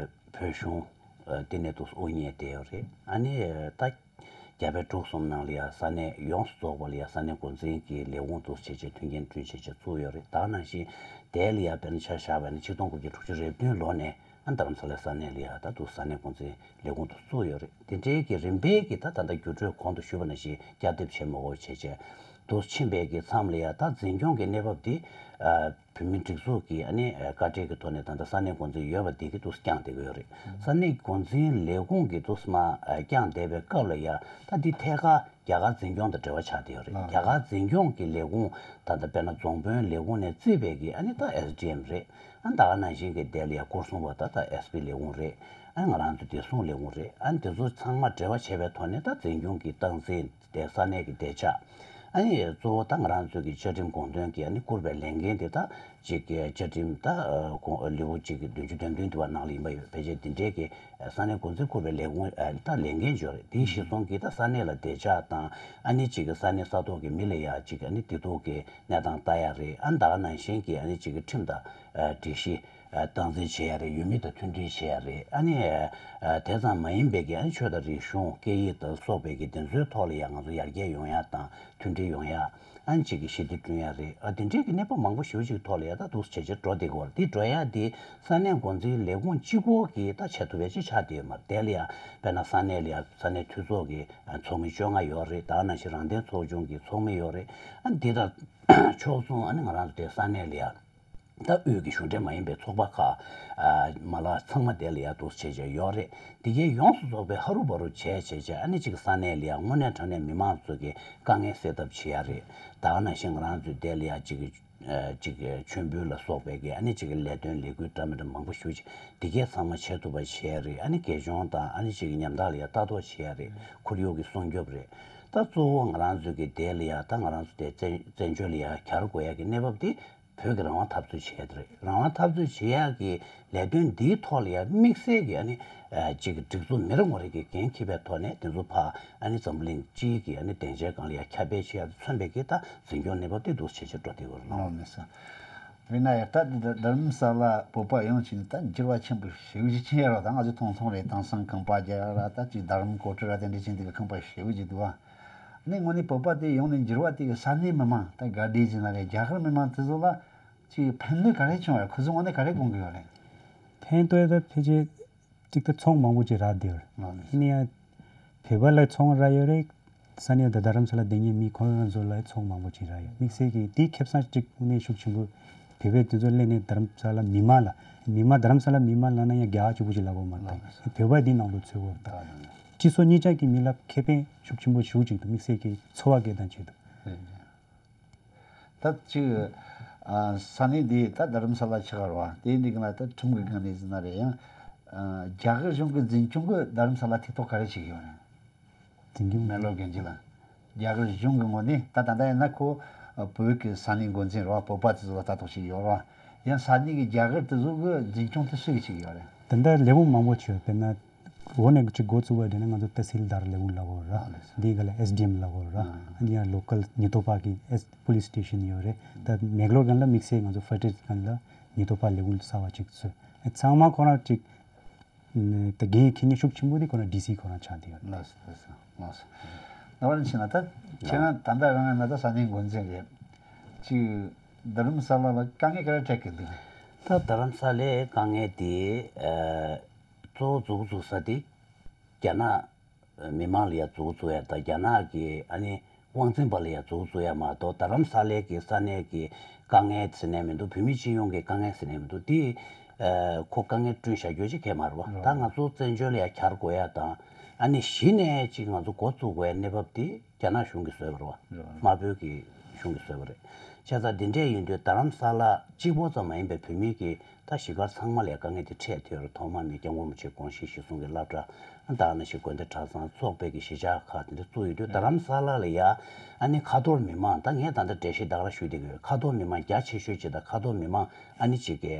བོད་གཞུང་ཨ་དེ་ནས་དུ་དབུ་བརྙེས་བསྡད་ཡོད་རེད། ཨ་ནི་ཨ་ད་རྒྱ་བལ་འབྲུག་གསུམ་ནང་ལ་ཡ་ས་གནས་ཡོངས་སུ་རྫོགས་པ་ལ་ཡ་ས་གནས་འགོ་འཛིན་གྱི་ལས་ཁུངས་འདུག་བྱས་བྱས་མཐུན་རྐྱེན་བསྐྲུན་བྱས་བྱས་བཙུགས་ཡོད་རེད། ད་ནང་བཞིན་དེ་ལ་ཡ་དཔེར་ན་ཆ་བཞག་པ་ཡིན་ན་ཆིག་སྟོང་དགུ་བརྒྱ་དྲུག་ཅུ་རེ་བདུན་ལོ་ནས་ཨ་རྡ་རམ་ས་ལའི་ས་གནས་ལ་ཡ་ད་དུ་ས་གནས་འགོ་འཛིན་ལས་ཁུངས་འདུག་བཙུགས་ཡོད་རེད། དེ་འདྲའི་གི་རིམ་པས་ཀྱི་ད་ད་ལྟ་འགྱུར་འགྲོས་གོང་དུ་ཞུས་པ་ནང་བཞིན་བསྐྱར་དེབ་བྱེད་མ་དགོས་བྱས་བྱས་ དུ་ཕྱིན་པའི་གི་མཚམས་ལ་ཡ་ད་འཛིན་སྐྱོང་གི་གནས་བབ་དེ་ཨ་བོད་མི་སྒྲིག་འཛུགས་ཀྱི་ཨ་ནི་ཨ་བཀའ་ཁྲིད་ཀྱི་ཐོག་ནས་ད་ལྟ་ས་གནས་འགོ་འཛིན་ཡོད་པ་དེ་གི་དུ་བསྐྱངས་བསྡད་ཀྱི་ཡོད་རེད། ས་གནས་འགོ་འཛིན་ལས་ཁུངས་ཀྱི་དུ་མ་ཨ་བསྐྱངས་བསྡད་པའི་སྐབས་ལ་ཡ་ད་འདི་ཐད་ཀར་རྒྱ་གར་འཛིན་སྐྱོང་དང་འབྲེལ་བ་ཆགས་བསྡད་ཡོད་རེད། ཨ་རྒྱ་གར་འཛིན་སྐྱོང་གི་ལས་ཁུངས་ད་ལྟ་དཔེར་ན་རྫོང་དཔོན་ལས་ཁུངས་ནས་བརྩིས་པའི་གི་ཨ་ནི་ད་ཨེས་ཌི་ཨེམ་རེད། ཨ་ད་ག་ནང་བཞིན་གྱི་དེ་ལ་ཡ་སྐོར་སྲུང་བ་ད་ད་ཨེས་པི་ལས་ཁུངས་རེད། ཨ་ང་རང་ཚོ་བདེ་སྲུང་ལས་ཁུངས་རེད། ཨ་དེ་ཚོ་ཚང་མ་འབྲེལ་བ་བྱས་པའི་ཐོག་ནས་ད་འཛིན་སྐྱོང་གི་སྟངས་འཛིན་དེ་ས་གནས་ཀྱི་བདེ་འཇགས། ཨ་ནི་གཙོ་བོ་ད་ང་རང་ཚོ་གི་བཅའ་ཁྲིམས་དགོངས་དོན་གྱི་ཨ་ནི་བསྐུར་བའི་ལས་འགན་དེ་ད་ཅིག་གི་བཅའ་ཁྲིམས་ད་ཨ་དགོངས་ལེའུ་གཅིག་གི་བདུན་ཅུ་དོན་བདུན་དུ་བ་ནང་ལ་ཡིན་པ་ཡོད། ཕལ་ཆེར་འདི་འདྲའི་གི་ས་གནས་འགོ་འཛིན་བསྐུར་བའི་ལས་ཁུངས་ཨ་ད་ལས་འགན་ཅིག་ཡོད་རེད། དེའི་གཞི་བཟུང་གི་ད་ས་གནས་ལ་བདེ་འཇགས་དང་ཨ་ནི་ཅིག་གི་ས་གནས་ས་ཐོག་གི་མི་ལ་ཡ་ཅིག་ཨ་ནི་བདེ་སྡུག་གི་གནས་སྟངས་ལྟ་ཡ་རེད། ཨ་ད་ག་ནང་བཞིན་གྱི་ཨ་ནི་ཅིག་གི་ཁྲིམས་དང་ཨ་སྒྲིག་གཞི་ཨ་སྟངས་འཛིན་བྱེད་ཡ་རེད། ཡུལ་མི་དང་མཐུན་སྒྲིལ་བྱེད་ཡ་རེད། ཨ་ནི་ཨ་དེ་ཙམ་མ་ཡིན་པའི་གི་ཨ་ནི་ཆོས་དང་རིག་གཞུང་སྐད་ཡིག་དང་སོགས་པའི་གི་དེ་ཚོའི་ཐོག་ལ་ཡང་ང་ཚོ་ཡར་རྒྱས་ཡོང་ཡ་དང་མཐུན་སྒྲིལ་ཡོང་ཡ། ཨ་ནི་གཅིག་གི་ཞི་བདེ་བསྐྲུན་ཡ་རེད། ཨ་དེ་འདྲའི་གི་གནས་བབ་མང་པོ་ཞེ་པོ་ཅིག་ཐོག་ལ་ཡ་ད་འདུག་བྱས་བྱས་འགྲོ་བསྡད་ཀྱི་ཡོད་རེད། དེ་འགྲོ་ཡ་དེ་ས་གནས་འགོ་འཛིན་ལས་ཁུངས་གཅིག་པོ་གི་ད་བྱེད་ཐུབ་ཡ་ཅིག་ཆགས་བསྡད་ཡོད་མ་རེད། དེ་ལ་ཡ་དཔེར་ན་ས་གནས་ལ་ཡ་ས་གནས་འཐུས་ཚོགས་ཀྱི་ཨ་ཚོགས་མི་བཅོ་ལྔ་ཡོད་རེད། ད་ག་ནང་བཞིན་རང་བདེན་ཚོགས་ཆུང་གི་ཚོགས་མི་ཡོད་རེད། ཨ་འདི་དང་ཕྱོགས་མཚུངས་ཨ་ནི་ང་རང་ཚོ་དེ་ས་གནས་ལ་ཡ་ད་དབུས་ཀྱི་གཞུང་འབྲེལ་མ་ཡིན་པའི་ཚོགས་པ་ཁག་ཨ་མ་ལག་ཚང་མ་དེ་ལ་ཡ་འདུག་བྱས་བྱས་ཡོད་རེད། དེ་གའི་ཡོངས་སུ་རྫོགས་པའི་ཧ་རུ་བ་རུ་བྱས་བྱས་བྱས་ཨ་ནི་གཅིག་ས་གནས་ལ་ཡ་དངོས་གནས་དྲང་གནས་མི་མང་ཚོ་གི་དཀའ་ངལ་སེལ་ཐབས་བྱེད་ཡ་རེད། ད་ག་ནང་བཞིན་ང་རང་ཚོའི་དེ་ལ་ཡ་གཅིག་གི་ཨ་གཅིག་གི་མཆོད་འབུལ་ལ་སོགས་པའི་གི་ཨ་ནི་གཅིག་གི་ལས་དོན་ལས་འགུལ་འདྲ་མི་འདྲ་མང་པོ་ཞེ་པོ་ཅིག་དེ་གའི་ཚང་མ་བྱེད་ཐུབ་པ་བྱེད་ཡ་རེད། ཨ་ནི་དགེ་སྦྱོང་དང་ཨ་ནི་གཅིག་གི་ཉམ་ཐག་ལ་ཡ་ལྟ་རྟོག་བྱེད་ཡ་རེད། ཁོར་ཡུག་གི་སྲུང་སྐྱོབ་རེད། ད་གཙོ་བོ་ང་རང་ཚོའི་གི་དེ་ལ་ཡ་ད་ང་རང་ཚོ་དེ་བཙན་བཙན་བྱོལ་ལ་ཡ་གྱར་དགོས་ཡ་གི་གནས་བབ་དེ་བོད་ཀྱི་རང་དབང་འཐབ་རྩོད་བྱས་དེ་རེད། རང་དབང་འཐབ་རྩོད་བྱེད་ཡག་གི་ལས་དོན་འདིའི་ཐོག་ལ་ཡང་དམིགས་བསལ་གྱི་ཨ་ནི་ཨ་ཅིག་སྒྲིག་འཛུགས་མི་རེ་ངོ་རེ་གི་འགན་འཁྱེར་བའི་ཐོག་ནས་དེ་ཚོ་ཕར་ཨ་ནི་འཛམ་བུ་གླིང་སྤྱིའི་གི་ཨ་ནི་སྡིངས་ཆའི་སྒང་ལ་ཡང་ཁྱབ་སྤེལ་བྱེད་ཡག་མཚོན་པའི་གི་ད་འཛིན་སྐྱོང་གནས་བབ་དེ་འདུག་བྱེད་ཆེད་འགྲོ་བསྡད་ཡོད་རེད། ལགས་མེད་ས། དཔེར་ན་ཡང་ད་འདི་རྡ་རྡ་རམ་ས་ལ་བོད་པ་ཡོངས་ཀྱི་ནི་ད་འགྱུར་བ་ཆེན་པོ་ཞེ་པོ་ཅིག་ཕྱིན་ཡོད་རེད། ད་ང་ཚོ་མཐོང་མཐོང་རེད། དེང་སང་ཁང་པ་རྒྱག་ཡ་ར་ད་ཅིག་རྡ་རམ་ཀོ་ཊ་ར་དེ་འདྲ་ཅན་དེ་གི་ཁང་པ་ཞེ་པོ་ཅིག་འདུག་ཨ། ནི་དངོས་གནས་བོད་པ་དེ་ཡོང་ནས་འགྱུར་བ་དེ་གི་ས་གནས་མི་མང་ད་དགའ་བདེ་ཟེར་ན་རེད། རྒྱ་གར་མི་མང་དེ་ཚོ་ལ་ཅིག་ཕན་གནོད་ག་རེ་བྱུང་བ་རེད། ཁོ་ཚོ་དངོས་གནས་ག་རེ་དགོངས་ཀྱི་ཡོད་རེད། ཕན་ཐོགས་ད་ཕལ་ཆེར་གཅིག་ད་ཚོང་མང་པོ་ཅིག་རག་བསྡད་ཡོད་རེད། ཨ་ནི་ཡིན་ན་ཡང་བོད་པ་ལ་ཚོང་རག་ཡོད་རེད། ས་གནས་ད་རྡ་རམ་ས་ལ་སྡོད་མཁན་མི་ཁོ་རང་ཚོ་ལ་ཚོང་མང་པོ་ཅིག་རག་ཡོད། དམིགས་བསལ་གྱི་དེའི་ཁེ་བཟང་གཅིག་དངོས་གནས་ཤུགས་ཆེན་པོ་བོད་པའི་དེ་ཚོ་སླེབས་ནས་རྡ་རམ་ས་ལ་མི་མང་ལ་མི་མང་རྡ་རམ་ས་ལ་མི་མང་ལབ་ན་ཡང་རྒྱ་གར་གཅིག་པུ་ཅིག་ལབ་དགོས་མ་རེད། ད་བོད་པ་འདིའི་ནང་ལོགས་ཚུད་དགོས་རེད། ད་སྤྱི་ཚོགས་གཉིས་ཆ་གི་མི་ལ་ཁེ་ཕན་ཤུགས་ཆེན་པོ་ཞེ་པོ་ཅིག་འདུག་དམིགས་བསལ་གྱི་འཚོ་བ་སྐྱེལ་སྟངས་ཆེད་དུ། ད་ཅིག་ཨ་ས་གནས་འདི་ད་རྡ་རམ་ས་ལ་ཆགས་ར་བ་དེ་འདི་ག་ལ་ད་ཁྲིམས་ཀྱི་སྒང་ནས་ཟེར་ན་རེད། ཡང་ཨ་རྒྱ་གར་གཞུང་གི་འཛིན་སྐྱོང་གི་རྡ་རམ་ས་ལ་ཐེ་གཏོགས་ག་རེ་བྱེད་ཀྱི་ཡོད་རེད། འཛིན་སྐྱོང་མེག་ལོར་གན་ཇི་ལ་རྒྱ་གར་གཞུང་གི་ངོས་ནས་ད་ད་ལྟ་ཡིན་ན་ཁོ་ཨ་བོད་ཀྱི་ས་གནས་འགོ་འཛིན་རེད་བ། བོད་པ་དེ་ཚོ་ལ་ལྟ་རྟོག་བྱེད་ཀྱི་ཡོད་རེད་བ། ཡང་ས་གནས་ཀྱི་རྒྱ་གར་དེ་ཚོ་གི་འཛིན་སྐྱོང་དེ་སུ་གིས་བྱེད་ཀྱི་ཡོད་རེད། ད་ལྟ་ལས་ཁུངས་མང་པོ་བྱས་ཡོད། དཔེར་ན། འོག་ནས་གཅིག་འགོ་བཙུགས་པ་དེ་ནི་ང་ཚོ་ཏ་སིལ་དར་ལས་ཁུངས་ལབ་དགོས་རེད། ཨ་ལས་སོ། འདིའི་སྒང་ལ་ཨེས་ཌི་ཨེམ་ལབ་དགོས་རེད། ཨ་ནི་ཡང་ལོ་ཀལ་ཉེན་རྟོག་པ་གི་ཨེས་པོ་ལིས་སི་ཊེ་ཤན་ཡོད་རེད། ད་མེག་ལོར་སྒང་ལ་དམིགས་བསལ་ང་ཚོ་ཧྥ་ཊི་ལི་སྒང་ལ་ཉེན་རྟོག་པ་ལས་ཁུངས་གསར་པ་གཅིག་བཙུགས། ཨ་ཚང་མ་ཁོ་རང་གཅིག་ད་འགན་འཁྱེར་མཁན་ཤུགས་ཆེན་པོ་དེ་ཁོ་རང་ཌི་སི་ཁོ་རང་ཆགས་བསྡད་ཡོད་རེད། ལགས་སོ་ལགས་སོ་ལགས་སོ། ད་བར་ཕྱིན་ན་ད་ཁྱེད་རང་ད་ལྟ་རང་ཡང་ན་ད་ས་གནས་འགོ་འཛིན་རེད། ཅིག་རྡ་རམ་ས་ལ་ལ་དཀའ་ངལ་ག་རེ་འཕྲད་ཀྱི་འདུག་ད་རྡ་རམ་ས་ལའི་དཀའ་ངལ་དེ་ཨ་གཙོ་བོ་འཛུགས་འཛུགས་ས་དེ་རྒྱ་ནག་མི་མང་ལ་ཡ་འཛུགས་འཛུགས་ཡ་དང་རྒྱ་ནག་གི་ཨ་ནི་དབང་འཛིན་པ་ལ་ཡ་འཛུགས་འཛུགས་ཡ་མ་གཏོགས་རྡ་རམ་ས་ལའི་གི་ས་གནས་ཀྱི་དཀའ་ངལ་ཟེར་ནས་མི་འདུག་བོད་མི་སྤྱི་ཡོངས་ཀྱི་དཀའ་ངལ་ཟེར་ནས་མི་འདུག་དེ་ཨ་ཁོ་དཀའ་ངལ་བསྐྲུན་བཞག་རྒྱུ་ཅིག་གས་མ་རེད་བ། ད་ང་ཚོ་བཙན་བྱོལ་ལ་ཡ་གྱར་དགོས་ཡ་དང་ཨ་ནི་གཞི་ནས་ཅིག་ང་ཚོ་འགོ་བཙུགས་དགོས་ཡ་གནས་བབ་དེ་རྒྱ་ནག་གཞུང་གིས་བཟོས་པ་རེད་བ། རེད་བ། དམར་པོའི་གི་གཞུང་གིས་བཟོས་པ་རེད། བྱས་ཙང་འདི་འདྲས་ཡིན་དུས་རྡ་རམ་ས་ལ་གཅིག་པོ་ཙམ་མ་ཡིན་པའི་བོད་མི་གི་ད་གཞིས་སྒར་ཚང་མ་ལ་དཀའ་ངལ་དེ་འཕྲད་དེ་ཐོག་མ་མི་སྐྱབས་མགོན་རིན་པོ་ཆེའི་དགོངས་གཞི་གཞི་བཟུང་གི་སློབ་གྲྭ་ད་ནང་བཞིན་དགོན་སྡེ་གྲྭ་ཚང་ཚོགས་པའི་གི་གཞིས་ཆགས་ཁག་དེ་འདྲ་བཙུགས་ཡོད་དུས་རྡ་རམ་ས་ལ་ལ་ཡ་ཨ་ནི་ཁ་ཐོར་མི་མང་ད་ངས་ད་ལྟ་འགྲེལ་བཤད་ད་ག་རང་ཞུས་བསྡད་ཀྱི་ཡོད། ཁ་ཐོར་མི་མང་རྒྱ་ཆེ་ཤོས་ཅིག་དང་ཁ་ཐོར་མི་མང་ཨ་ནི་ཅིག་གི་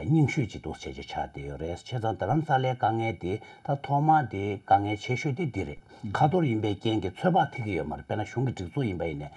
རྙིང་ཤོས་ཅིག་འདུག་བྱས་བྱས་ཆགས་བསྡད་ཡོད་རེད། བྱས་ཙང་རྡ་རམ་ས་ལའི་དཀའ་ངལ་དེ་ད་ཐོག་མ་དེ་དཀའ་ངལ་ཆེ་ཤོས་དེ་འདི་རེད། ཁ་ཐོར་ཡིན་པའི་རྐྱེན་གྱིས་ཚོད་དཔག་ཐིག་གི་ཡོད་མ་རེད། དཔེར་ན་གཞུང་གི་སྒྲིག་འཛུགས་ཡིན་པ་ཡིན་ནས་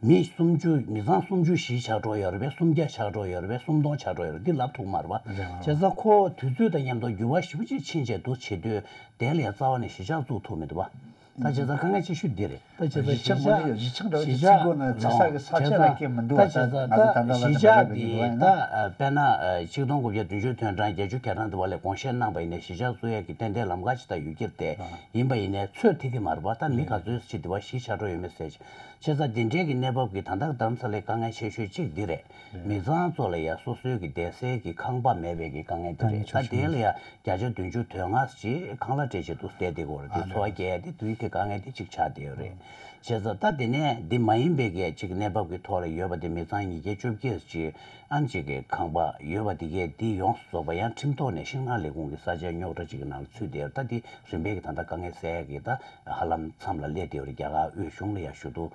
མི་སུམ་ཅུ་མི་ཚང་སུམ་ཅུ་བཞི་ཆགས་འགྲོ་ཡོད་རེད་པས། སུམ་བརྒྱ་ཆགས་འགྲོ་ཡོད་རེད་པས། སུམ་སྟོང་ཆགས་འགྲོ་ཡོད་རེད། འདི་ལབ་ཐུབ་མ་རེད་པ། རེད་བ། བྱས་ཙང་ཁོ་དུས་ཚོད་དང་མཉམ་དུ་འགྱུར་བ་ཞེ་པོ་ཅིག་ཕྱིན་བྱས་འདུག་བྱེད་དུས་དེ་ལ་ཡ་རྩ་བ་ནས་གཞིས་ཆགས་བཙུགས་ཐུབ་མི་འདུག་པ། ད་བྱས་ཙང་དཀའ་ངལ་ཆེ་ཤོས་འདི་རེད། ད་བྱས་ཙང་གཞིས་ཆགས་ངོས་ནས་གཞིས་ཆགས་འདྲ་བོ་ཅིག་བརྩི་དགོས་ན་ཚིག་ས་གི་ས་ཆ་ལ་སྐད་མི་འདུག་བ། ད་ང་ཚོ་ད་ལྟ་ལ་གཞིས་ཆགས་འདི་ད་དཔེར་ན་ཆིག་སྟོང་དགུ་བརྒྱ་བདུན་ཅུ་དོན་གྲངས་བརྒྱད་ཅུ་གྱ་གྲངས་འདི་བ་ལས་དགོངས་བཞེས་གནང་པ་ཡིན་ནའི་གཞིས་ཆགས་བཙུགས་ཡས་ཀྱི་ཏན་ཏན་ལམ་ཁ་ཅིག་ད་ཡོད་ཀྱི་རེད། ཡིན་པ་ཡིན་ནའི་ཚོད་ཐིག་གི་མ་རེད་པ། ད་མི་ག་ཚོད་ཅིག་འདི་བ་གཞིས་ཆགས་འགྲོ་ཡོད་མེད་ཟེར་བྱས་ཙང་འདི་འདྲའི་གི་གནས་བབ་ཀྱི་ད་ལྟ་རྡ་རམ་ས་ལའི་དཀའ་ངལ་ཆེ་ཤོས་གཅིག་འདི་རེད། མི་ཚང་ཚོ་ལ་ཡ་སོ་སོའི་གི་བསྡད་སའི་གི་ཁང་པ་མེད་པའི་གི་དཀའ་ངལ་འདི་རེད། ད་དེ་ལ་ཡ་བརྒྱ་ཆ་བདུན་ཅུ་དོན་ལྔ་ཅིག་ཁང་གླ་སྤྲད་བྱས་འདུག་བསྡད་བསྡད་ཀྱི་ཡོད་རེད། དེ་འཚོ་བ་སྐྱེལ་ཡ་དེ་དུས་ཀྱི་དཀའ་ངལ་དེ་གཅིག་ཆགས་བསྡད་ཡོད་རེད། བྱས་ཙང་ད་དེ་ནས་འདི་མ་ཡིན་པའི་གི་ཅིག་གནས་བབ་ཀྱི་ཐོག་ལ་ཡོད་པ་དེ་མི་ཚང་ཉིས་བརྒྱ་བཅོ་བརྒྱད་ཅིག་ཨ་ནི་ཅིག་གི་ཁང་པ་ཡོད་པ་དེ་གས་དེ་ཡོངས་སུ་རྫོགས་པ་ཡང་ཁྲིམས་ཐོག་ནས་ཤིང་ནགས་ལས་ཁུངས་ཀྱི་ས་ཆ་རྙོག་དྲ་ཅིག་གི་ནང་ལ་ཚུད་བསྡད་ཡོད་རེད། ད་དེ་རིམ་པས་ཀྱི་ད་ལྟ་དཀའ་ངལ་སེལ་ཡ་གི་ད་ཧ་ལམ་མཚམས་ལ་སླེབས་བསྡད་ཡོད་རེད། རྒྱ་གར་དབུས་གཞུང་ལ་ཡ་ཞུ་གཏུག་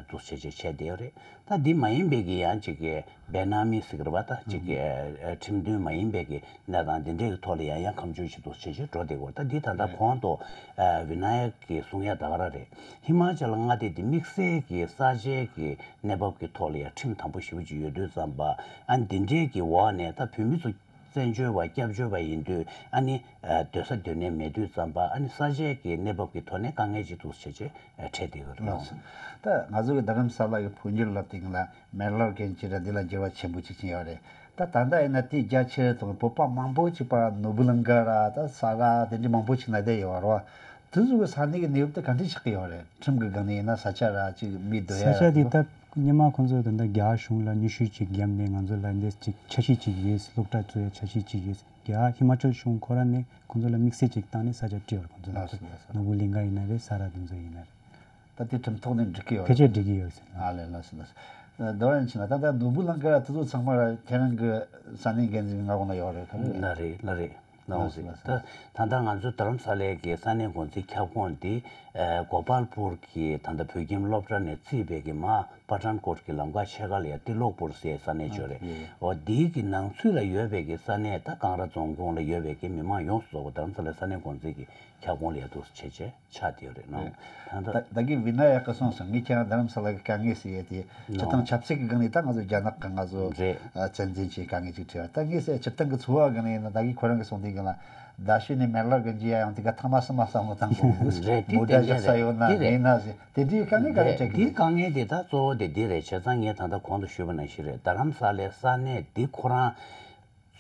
འདུག་སེ་བྱས་བྱས་བྱས་བསྡད་ཡོད་རེད། ད་འདི་མ་ཡིན་པའི་གི་ཡང་ཅིག་གི་བེ་ན་མི་ཟེར་གི་རེད་པ། ད་ཅིག་གི་ཨ་ཁྲིམས་མཐུན་མ་ཡིན་པའི་གི་གནས་སྟངས་འདི་འདྲའི་གི་ཐོག་ལ་ཡང་ཡང་ཁ་མཆུ་ཞིག་ཏུ་བྱེད་ཆེད་འགྲོ་བསྡད་ཡོད། ད་འདི་ད་ལྟ་གོང་དུ་ཨ་བི་ན་ཡག་གིས་གསུང་ཡ་ད་ག་རང་རེད། ཧི་མ་ཅལ་མངའ་སྡེ་འདི་དམིགས་བསལ་གི་ས་ཆའི་གི་གནས་བབ་ཀྱི་ཐོག་ལ་ཡང་ཁྲིམས་དམ་པོ་ཞེ་པོ་ཅིག་ཡོད་དུས་ཙམ་པ། ཨ་འདི་འདྲའི་གི་འོག་ནས་ད་བོད་མི་ཚོ་བཙན་བྱོལ་བ་སྐྱབས་བཅོལ་བ་ཡིན་དུས་ཨ་ནི་ཨ་སྡོད་ས་སྡོད་གནས་མེད་དུས་ཙམ་པ། ཨ་ནི་ས་ཆའི་གི་གནས་བབ་ཀྱི་ཐོག་ནས་དཀའ་ངལ་ཅིག་འདུག་བྱེད་ཆེད་འཕྲད་བསྡད་ཡོད་རེད། ལགས་སོ། ད་ང་ཚོ་གི་རྡ་རམ་ས་ལ་གི་འཕོ་འགྱུར་ལབ་དེ་གི་ལ་མེ་ལར་གན་ཇི་ར་འདི་ལ་འགྱུར་བ་ཆེན་པོ་ཅིག་ཕྱིན་ཡོད་རེད། ད་ད་ལྟ་ཡིན་ན་དེ་རྒྱ་ཆེར་དང་བོད་པ་མང་པོ་ཅིག་པ་ནོར་བུ་གླིང་ག་ར་ད་ས་ར་དེ་འདྲ་མང་པོ་ཅིག་ན་བསྡད་ཡོད་རེད་བ། དེ་ཚོ་གི་ས་གནས་ཀྱི་གནས་བབ་དེ་ག་འདྲ་ཆགས་ཀྱི་ཡོད་རེད། ཁྲིམས་ཀྱི་སྒང་ནས་ཡིན་ན་ས་ཆ་ར་ཅིག་མི་སྡོད་ས་ཡ་ཆ་ར་དེ་དེ་ད་སྔོན་མ་ཁོང་ཚོ་ད་ལྟ་རྒྱ་གཞུང་ལ་ཉེས་ཞུ་ཅིག་བརྒྱབ་ནས་ང་ཚོ་ལ་འདི་ཅིག་འཆར་གཞི་ཅིག་ཡོད། སློབ་གྲྭ་བཙུགས་ཡ་འཆར་གཞི་ཅིག་ཡོད། རྒྱ་ཧི་མ་ཅལ་གཞུང་ཁོ་ར་ནས་ཁོང་ཚོ་ལ་དམིགས་བསལ་ཅིག་བཏང་ནས་ས་ཆ་སྤྲད་ཡོད་རེད། ཁོང་ཚོ་ལ་ལགས་སོ། ལགས་སོ། ནོར་བུ་གླིང་ག་ཡིན་ན་རེད། ས་ར་དེ་ཚོ་ཡིན་ན་རེད། ད་དེ་ཁྲིམས་ཐོག་ནས་འགྲིག་གི་ཡོད་ཕལ་ཆེར་འགྲིག་གི་ཡོད་ཟེར། ཨ་ལས། ལགས་སོ། ལགས་སོ། ད་རང་ཕྱིན་ན་ད་ལྟ་ནོར་བུ་གླིང་ག་དེ་ཚོ་ཚང་མ་ལ་ཁྱེད་རང་གི་ས་གནས་འགན་འཛིན་མངའ་ཁོངས་ལ་ཡོད་རེད། ག་རེ་རེད། ལ་རེད། ལ་རེད། ལགས་སོ། ལགས་སོ། ད་ད་ལྟ་ང་ཚོ་རྡ་རམ་ས་ལའི་གི་ས་གནས་འགོ་འཛིན་ཁྱབ་ཁོངས་འདི་ཨ་གོ་པལ་པུར་གྱི་ད་ལྟ་བོད་ཁྱིམ་སློབ་གྲྭ་ནས་བརྩིས་པའི་གི་མ་པ་ཐན་ཀོཊ་གི་ལམ་ཁ་ཕྱེད་ཀ་ལ་ཡ་ཏི་ལོག་པུར་ཟེར་ས་གནས་ཅིག་ཡོད་རེད། ཨ་ཡོད་ཡོད། འོ་འདིའི་གི་ནང་ཚུད་ལ་ཡོད་པའི་གི་ས་གནས་ད་ཀང་ར་རྫོང་ཁོངས་ལ་ཡོད་པའི་གི་མི་མང་ཡོངས་སུ་རྫོགས་པ་རྡ་རམ་ས་ལའི་ས་གནས་འགོ་འཛིན་གྱི་ཁྱབ་ཁོངས་ལ་ཡ་འདུག་སེ་བྱས་བྱས་ཆགས་བསྡད་ཡོད་རེད་ནོ། རེད། ད་ལྟ་ད་ད་གིན་བི་ན་ཡག་གིས་གསུངས་སོང་། ངས་ཁྱེད་རང་རྡ་རམ་ས་ལ་གི་དཀའ་ངལ་ཟེར་ཡས་དེ་སྤྱིར་བཏང་ཆབ་སྲིད་ཀྱི་སྒང་ནས་ད་ང་ཚོ་རྒྱ་ནག་གི་ང་ཚོ་རེད། ཨ་བཙན་འཛུལ་བྱས་དཀའ་ངལ་ཅིག་འཕྲད་པ། ད་ངས་ཟེར་སྤྱིར་བཏང་གི་འཚོ་བ་སྒང་ནས་ཡིན་ན་ད་གིན་ཁོ་རང་གིས་གསུངས་དེ་སྒང་ལ་རྡ་ཤོད་ནས་མེ་ལར་གན་ཇི་ཡ་ཡོང་དུས་ཀ་ཐ་མག་སི་མ་ཟ་མོ་བཏང་དགོས་གི། རེད། དེ་མོ་ཊ་ཏན་ཏན་བཞག་ས་ཡོད་ན་རེད། དེ་མེད་ན་ཟེར་དེ་འདྲའི་དཀའ་ངལ་ག་རེ་རེད། འཕྲད་ཀྱི་འདིའི་རེད། དཀའ་ངལ་དེ་ད་གཙོ་བོ་དེ་འདི་རེད། བྱས་ཙང་ངས་ད་ལྟ་གོང་དུ་ཞུས་པ་ནང་བཞིན་རེད། རྡ་རམ་ས་ལའི་ས་གནས་འདི་ཁོ་རང་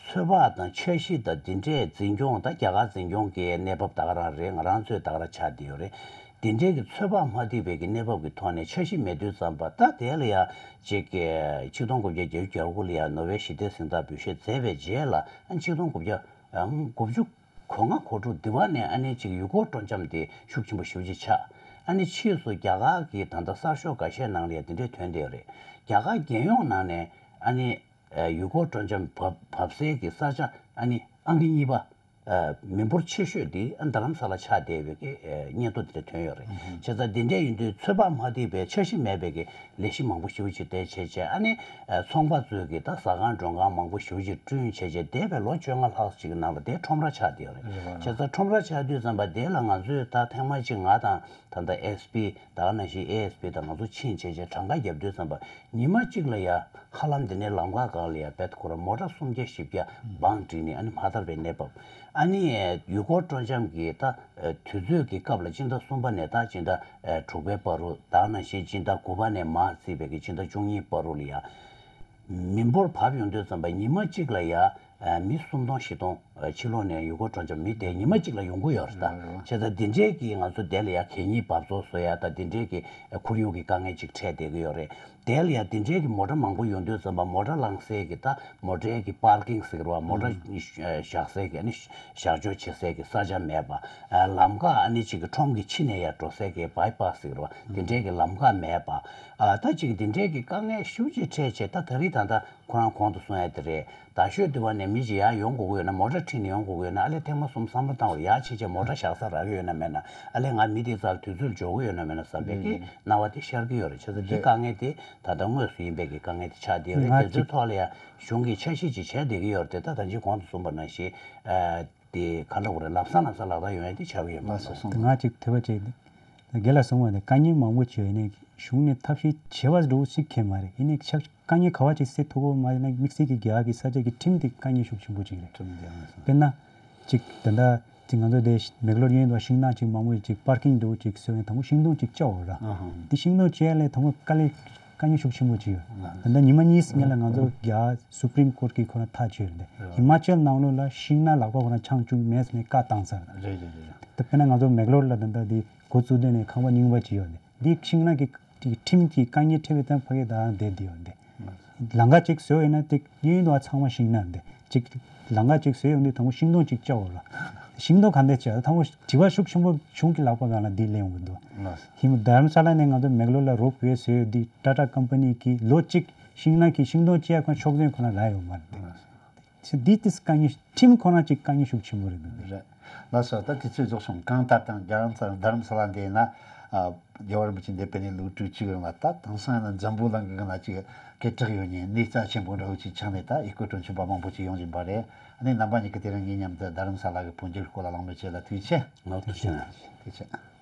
ཚོད་དཔག་དང་འཆར་གཞི་དང་འདི་འདྲས་འཛིན་སྐྱོང་ད་རྒྱ་གར་འཛིན་སྐྱོང་གི་གནས་བབ་ད་ག་རང་རེད། ང་རང་ཚོའི་ད་ག་རང་ཆགས་བསྡད་ཡོད་རེད། འདི་འདྲས་ཀྱི་ཚོད་དཔག་མ་ཐིག་པའི་གི་གནས་བབ་ཀྱི་ཐོག་ནས་འཆར་གཞི་མེད་དུས་ཙམ་པ་ད་དེ་ལ་ཡ་ཅིག་གི་ཆིག་སྟོང་དགུ་བརྒྱ་བརྒྱད་ཅུ་གྱ་དགུ་ལ་ཡ་ནོ་བེལ་ཞི་བདེའི་གཟེངས་རྟགས་འབུལ་བཞེས་མཛད་པའི་རྗེས་ལ་ཨ་ཆིག་སྟོང་དགུ་བརྒྱ་དགུ་བཅུ་གོ་ལྔ་གོ་དྲུག་འདི་བ་ནས་ཨ་ནི་ཅིག་ཡུལ་སྐོར་སྤྲོ་འཆམ་དེ་ཤུགས་ཆེན་པོ་ཞེ་པོ་ཅིག་ཆགས། ཨ་ནི་ཕྱིས་སུ་རྒྱ་གར་གྱི་ད་ལྟ་གསར་ཤོག་འགའ་ཤས་ནང་ལ་ཡ་འདི་འདྲས་ཐོན་བསྡད་ཡོད་རེད། རྒྱ་གར་རྒྱལ་ཡོངས་ནང་ནས་ཨ་ནི། ཨ་ཡུལ་སྐོར་སྤྲོ་འཆམ་བབས་བབས་སའི་གི་ས་ཆ་ཨ་ནི་ཨང་ཀི་གཉིས་པ། ཨ་མི་འབོར་ཆེ་ཤོས་འདི་ཨ་རྡ་རམ་ས་ལ་ཆགས་བསྡད་པའི་གི་ཨ་སྙན་ཐོ་འདི་འདྲ་ཐོན་ཡོད་རེད། ཨུ་ཧུམ། བྱས་ཙང་འདི་འདྲས་ཡིན་དུས་ཚོད་དཔག་མ་ཐིག་པའི་འཆར་གཞི་མེད་པའི་གི་ལས་གཞི་མང་པོ་ཞེ་པོ་ཅིག་དེ་བྱས་བྱས་ཨ་ནི་ཨ་ཚོང་པ་ཚོས་གི་ད་ཟ་ཁང་མགྲོན་ཁང་མང་པོ་ཞེ་པོ་ཅིག་བསྐྲུན་བྱས་བྱས་འདས་པའི་ལོ་བཅོ་ལྔ་ལྷག་ཅིག་གི་ནང་ལ་དེ་ཁྲོམ་ར་ཆགས་བསྡད་ཡོད་རེད། རེད་བ། བྱས་ཙང་ཁྲོམ་ར་ཆགས་དུས་ཙམ་པ་དེ་ལ་ང་ཚོས་ད་ཐེངས་མ་གཅིག་ང་དང་ད་ལྟ་ཨེ་སི་པི་ད་ག་ནང་བཞིན་ཨེ་ཨེ་སི་པི་དང་ང་ཚོ་ཕྱིན་བྱས་བྱས་གྲངས་ཀ་བརྒྱབ་དུས་ཙམ་པ། ཉི་མ་གཅིག་ལ་ཡ་ཧ་ལམ་འདི་ནས་ལམ་ཁ་སྒང་ལ་ཡ་བེད་ཁོ་ར་མོ་ཊ་སུམ་བརྒྱ་བཞི་བརྒྱ་བང་བསྒྲིགས་ནས་ཨ་ནི་མ་ཐར་པའི་གནས་བབ། ཨ་ནི་ཡུལ་སྐོར་སྤྲོ་འཆམ་གྱི་ད་དུས་ཚོད་ཀྱི་སྐབས་ལ་སྤྱི་ཟླ་གསུམ་པ་ནས་ད་སྤྱི་ཟླ་དྲུག་པའི་བར་དུ་ད་ག་ནང་བཞིན་སྤྱི་ཟླ་དགུ་པ་ནས་མར་བརྩིས་པའི་གི་སྤྱི་ཟླ་བཅུ་གཉིས་བར་དུ་ལ་ཡ་མི་འབོར་བབས་ཡོང་དུས་ཙམ་པ་ཉི་མ་གཅིག་ལ་ཡ་མི་སུམ་སྟོང་བཞི་སྟོང་ཕྱི་ལོགས་ནས་ཡུལ་སྐོར་སྤྲོ་འཆམ་མི་དེ་ཉི་མ་གཅིག་ལ་ཡོང་གི་ཡོད་རེད་ད། བྱས་ཙང་འདི་འདྲའི་གི་ང་ཚོ་དེ་ལ་ཡ་གད་སྙིགས་འབབ་ཚོགས་བཟོ་ཡ་ད་འདི་འདྲའི་གི་ཁོར་ཡུག་གི་དཀའ་ངལ་ཅིག་འཕྲད་བསྡད་ཀྱི་ཡོད་རེད། དེ་ལ་ཡ་དེ་འདྲའི་གི་མོ་ཊ་མང་པོ་ཡོང་དུས་ཙམ་པ་མོ་ཊ་ལངས་སའི་གི་ད་མོ་ཊའི་གི་པར་ཀིང་ཟེར་གི་རེད་བ། མོ་ཊ་ཨུམ། བཞག་སའི་གི་ཨ་ནི་བཞག་སྤྱོད་བྱེད་སའི་གི་ས་ཆ་མེད་པ། ཨ་ལམ་ཁ་ཨ་ནི་ཅིག་གི་ཁྲོམ་གི་ཕྱི་ནས་ཡར་འགྲོ་སའི་གི་བྷའི་པ་སི་ཟེར་གི་རེད་བ། དེ་འདྲའི་གི་ལམ་ཁ་མེད་པ། ཨ་ད་ཅིག་དེ་འདྲའི་གི་དཀའ་ངལ་ཞེ་པོ་ཅིག་འཕྲད་བྱས། ད་ད་རེས་ད་ལྟ་ཁོ་རང་གོང་དུ་གསུངས་ཡ་དེ་རེད། རྡ་ཤོད་དེ་བ་ནས་མི་ཅིག་ཡར་ཡོང་དགོས་ཀྱི་ཡོད་ན། མོ་ཊ་ཁྲིད་ནས་ཡོང་དགོས་ཀྱི་ཡོད་ན། ཨ་ལས་ཐེངས་མ་གསུམ་བསམ་བློ་བཏང་བ་རེད། ཡར་ཕྱིན་བྱས་མོ་ཊ་བཞག་ས་རག་གི་ཡོད་ན་མེད་ན། ཨ་ལས་ང་མི་དེའི་རྩར་དུས་ཚོད་འབྱོར་གི་ཡོད་ན་མེད་ན་བསམ་པའི་གི་རེད། སྣང་བ་དེ་ཤར་གི་ཡོད་རེད། བྱས་ཙང་འདི་རེད། དཀའ་ངལ་དེ་ད་ལྟ་དངོས་སུ་ཡིན་པའི་གི་དཀའ་ངལ་དེ་ཆགས་བསྡད་ཡོད་རེད། ང་དེ་ཚོའི་ཅིག་ཐོག་ལ་ཡང་གཞུང་གིས་འཆར་གཞི་ཅིག་བྱས་བསྡད་ཀྱི་ཡོད་རེད་དེ། ད་ད་ཅི་གོང་དུ་གསུངས་པ་ནང་བཞིན་ཨ་དེ་ག་འདྲ་བོ་རེད། ལམ་སང་ལམ་སང་ལག་བསྟར་ཡོང་ཡ་དེ་ཆགས་ཀྱི་ཡོད་མ་རེད། ང་ཅིག་དྲི་བ་བྱས་ཏེ། རྒན་ལགས་གསུངས་པ་ནི་དཀའ་ངལ་མང་པོ་ཅིག་ཡོད་ནའི་གཞུང་ནས་ཐབས་ཤེས་བྱེད་པ་འགྲོ་ཞིག་ཁྱད་མ་རེད། ཡིན་ནའི་ཆ་དཀའ་ངལ་ག་བ་ཅིག་སེལ་ཐུབ་ཀྱི་མ་རེད་ན། དམིགས་བསལ་གྱི་རྒྱ་གར་གྱི་ས་ཆ་གི་ཁྲིམས་དེ་དཀའ་ངལ་ཤུགས་ཆེན་པོ་ཅིག་རེད། ཁྲིམས་དེ་ཡང་སོང་། དཔེར་ན་ཅིག་ད་ལྟ་ དེ་ང་ཚོ་དེ་མེག་ལོར་གཡས་གཡོན་དུ་ཤིང་ནགས་ཅིག་མང་པོ་ཅིག་པར་ཀིང་འདྲ་བོ་ཅིག་བཟོས་ཡོད། དང་པོ་ཤིང་སྡོང་ཅིག་བཅག་འོ་ར། ཨ་ཧ། དེ་ཤིང་སྡོང་བཅག་ལས་དང་པོ་དཀའ་ལས་དཀའ་ངལ་ཤུགས་ཆེན་པོ་ཅིག་ཡོད། ད་ལྟ་ཉི་མ་གཉིས་སྔོན་ལ་ང་ཚོ་རྒྱ་སུ་པྲིམ་ཀོར་གྱིས་ཁོ་རང་ཐག་གཅོད་རེད། ཧི་མ་ཅལ་ནང་ལོགས་ལ་ཤིང་ནགས་ལག་པ་ཁོ་རང་འཆང་བཅུག་མེད་ཟེར་ནས་བཀའ་བཏང་ཚར། རེད་རེད་རེད། ད་དཔེར་ན་ང་ཚོ་མེག་ལོར་ལ་ད་ལྟ་དེ་འགོ་བཙུགས་དུས་ནས་ཁང་པ་རྙིང་པ་ཅིག་ཡོད་རེད། དེ་ཤིང་ནགས་ཀྱི་ཁྲིམས་ཀྱི་དཀའ་ངལ་འཕྲད་པའི་སྟེང་ཕ་གི་ད་རང་བསྡད་དེ་ཡོད་རེད། ལམ་ཁ་ཅིག་བཟོས་ཡོད་ན་དེ་གཡས་གཡོན་དུ་ཚང་མ་ཤིང་ནགས་འདི་ཅིག་ལམ་ཁ་ཅིག་བཟོས་ཡོང་དུས་དང་པོ་ཤིང་སྡོང་ཅིག་བཅག་འོ་ར། ཤིང་སྡོང་ག་འདྲ་བཅག་དང་པོ་དྲི་བ་ཤུགས་ཆེན་པོ་གཞུང་གི་ལག་པ་སྒང་ལ་འདི་སླེབས་ཡོང་གི་འདུག་ལགས། ཧི་མ་དྷ་རམ་ས་ལ་ནས་ང་ཚོ་མེག་ལོར་ལ་རོབ་ཝེ་བཟོས་ཡོད་འདི་ཊ་ཊ་ཀམ་པ་ནི་གིས་ལོ་གཅིག་ཤིང་ནགས་ཀྱི་ཤིང་སྡོང་བཅག་ཁོ་ཕྱོགས་འཛིན་ཁོ་རང་ལ་ཡོད་མ་རེད། ལགས། འདི་ཏིས་དཀའ་ངལ་ཁྲིམས་ཁོ་རང་ཅིག་དཀའ་ངལ་ཤུགས་ཆེན་པོ་རེད་འདུག་རེད། ལགས་སོ། ད་དུས་ཚོད་རྫོགས་སོང་། གང་ལྟར་དང་རྒྱལ་བ་རྡ་རམ་ས་ལ་འདི་ན། ཨ། རྒྱལ་བ་རིན་པོ་ཆེ་འདས་པའི་ནས་ལོ་དྲུག་ཅུ་ཡོང་བ་ད་དེང་སང་ན་འཛམ་བུ་གླིང་གི་ན་ཅིག་སྐད་གྲགས་ཡོད་ནས་གནས་རྩ་ཆེན་པོ་འདྲ་བོ་ཅིག་ཆགས་ནས་ད་ཨི་ཀོ་གྲོང་ཁྱེར་པ་མང་པོ་ཅིག་ཡོང་བཞིན་པ་རེད། ཨ་ནི་རྣམ་པ་གཉིས་ཀྱིས་དེ་རིང་ངའི་མཉམ་དུ་རྡ་རམ་ས་ལ་གི་འཕོ་འགྱུར་སྐོར་ལ་གླེང་མོལ་བྱས་ལ་ཐུགས་རྗེ་ཆེ། ལགས་ཐུགས་རྗེ་ཆེ། ཐུགས་རྗེ་ཆེ།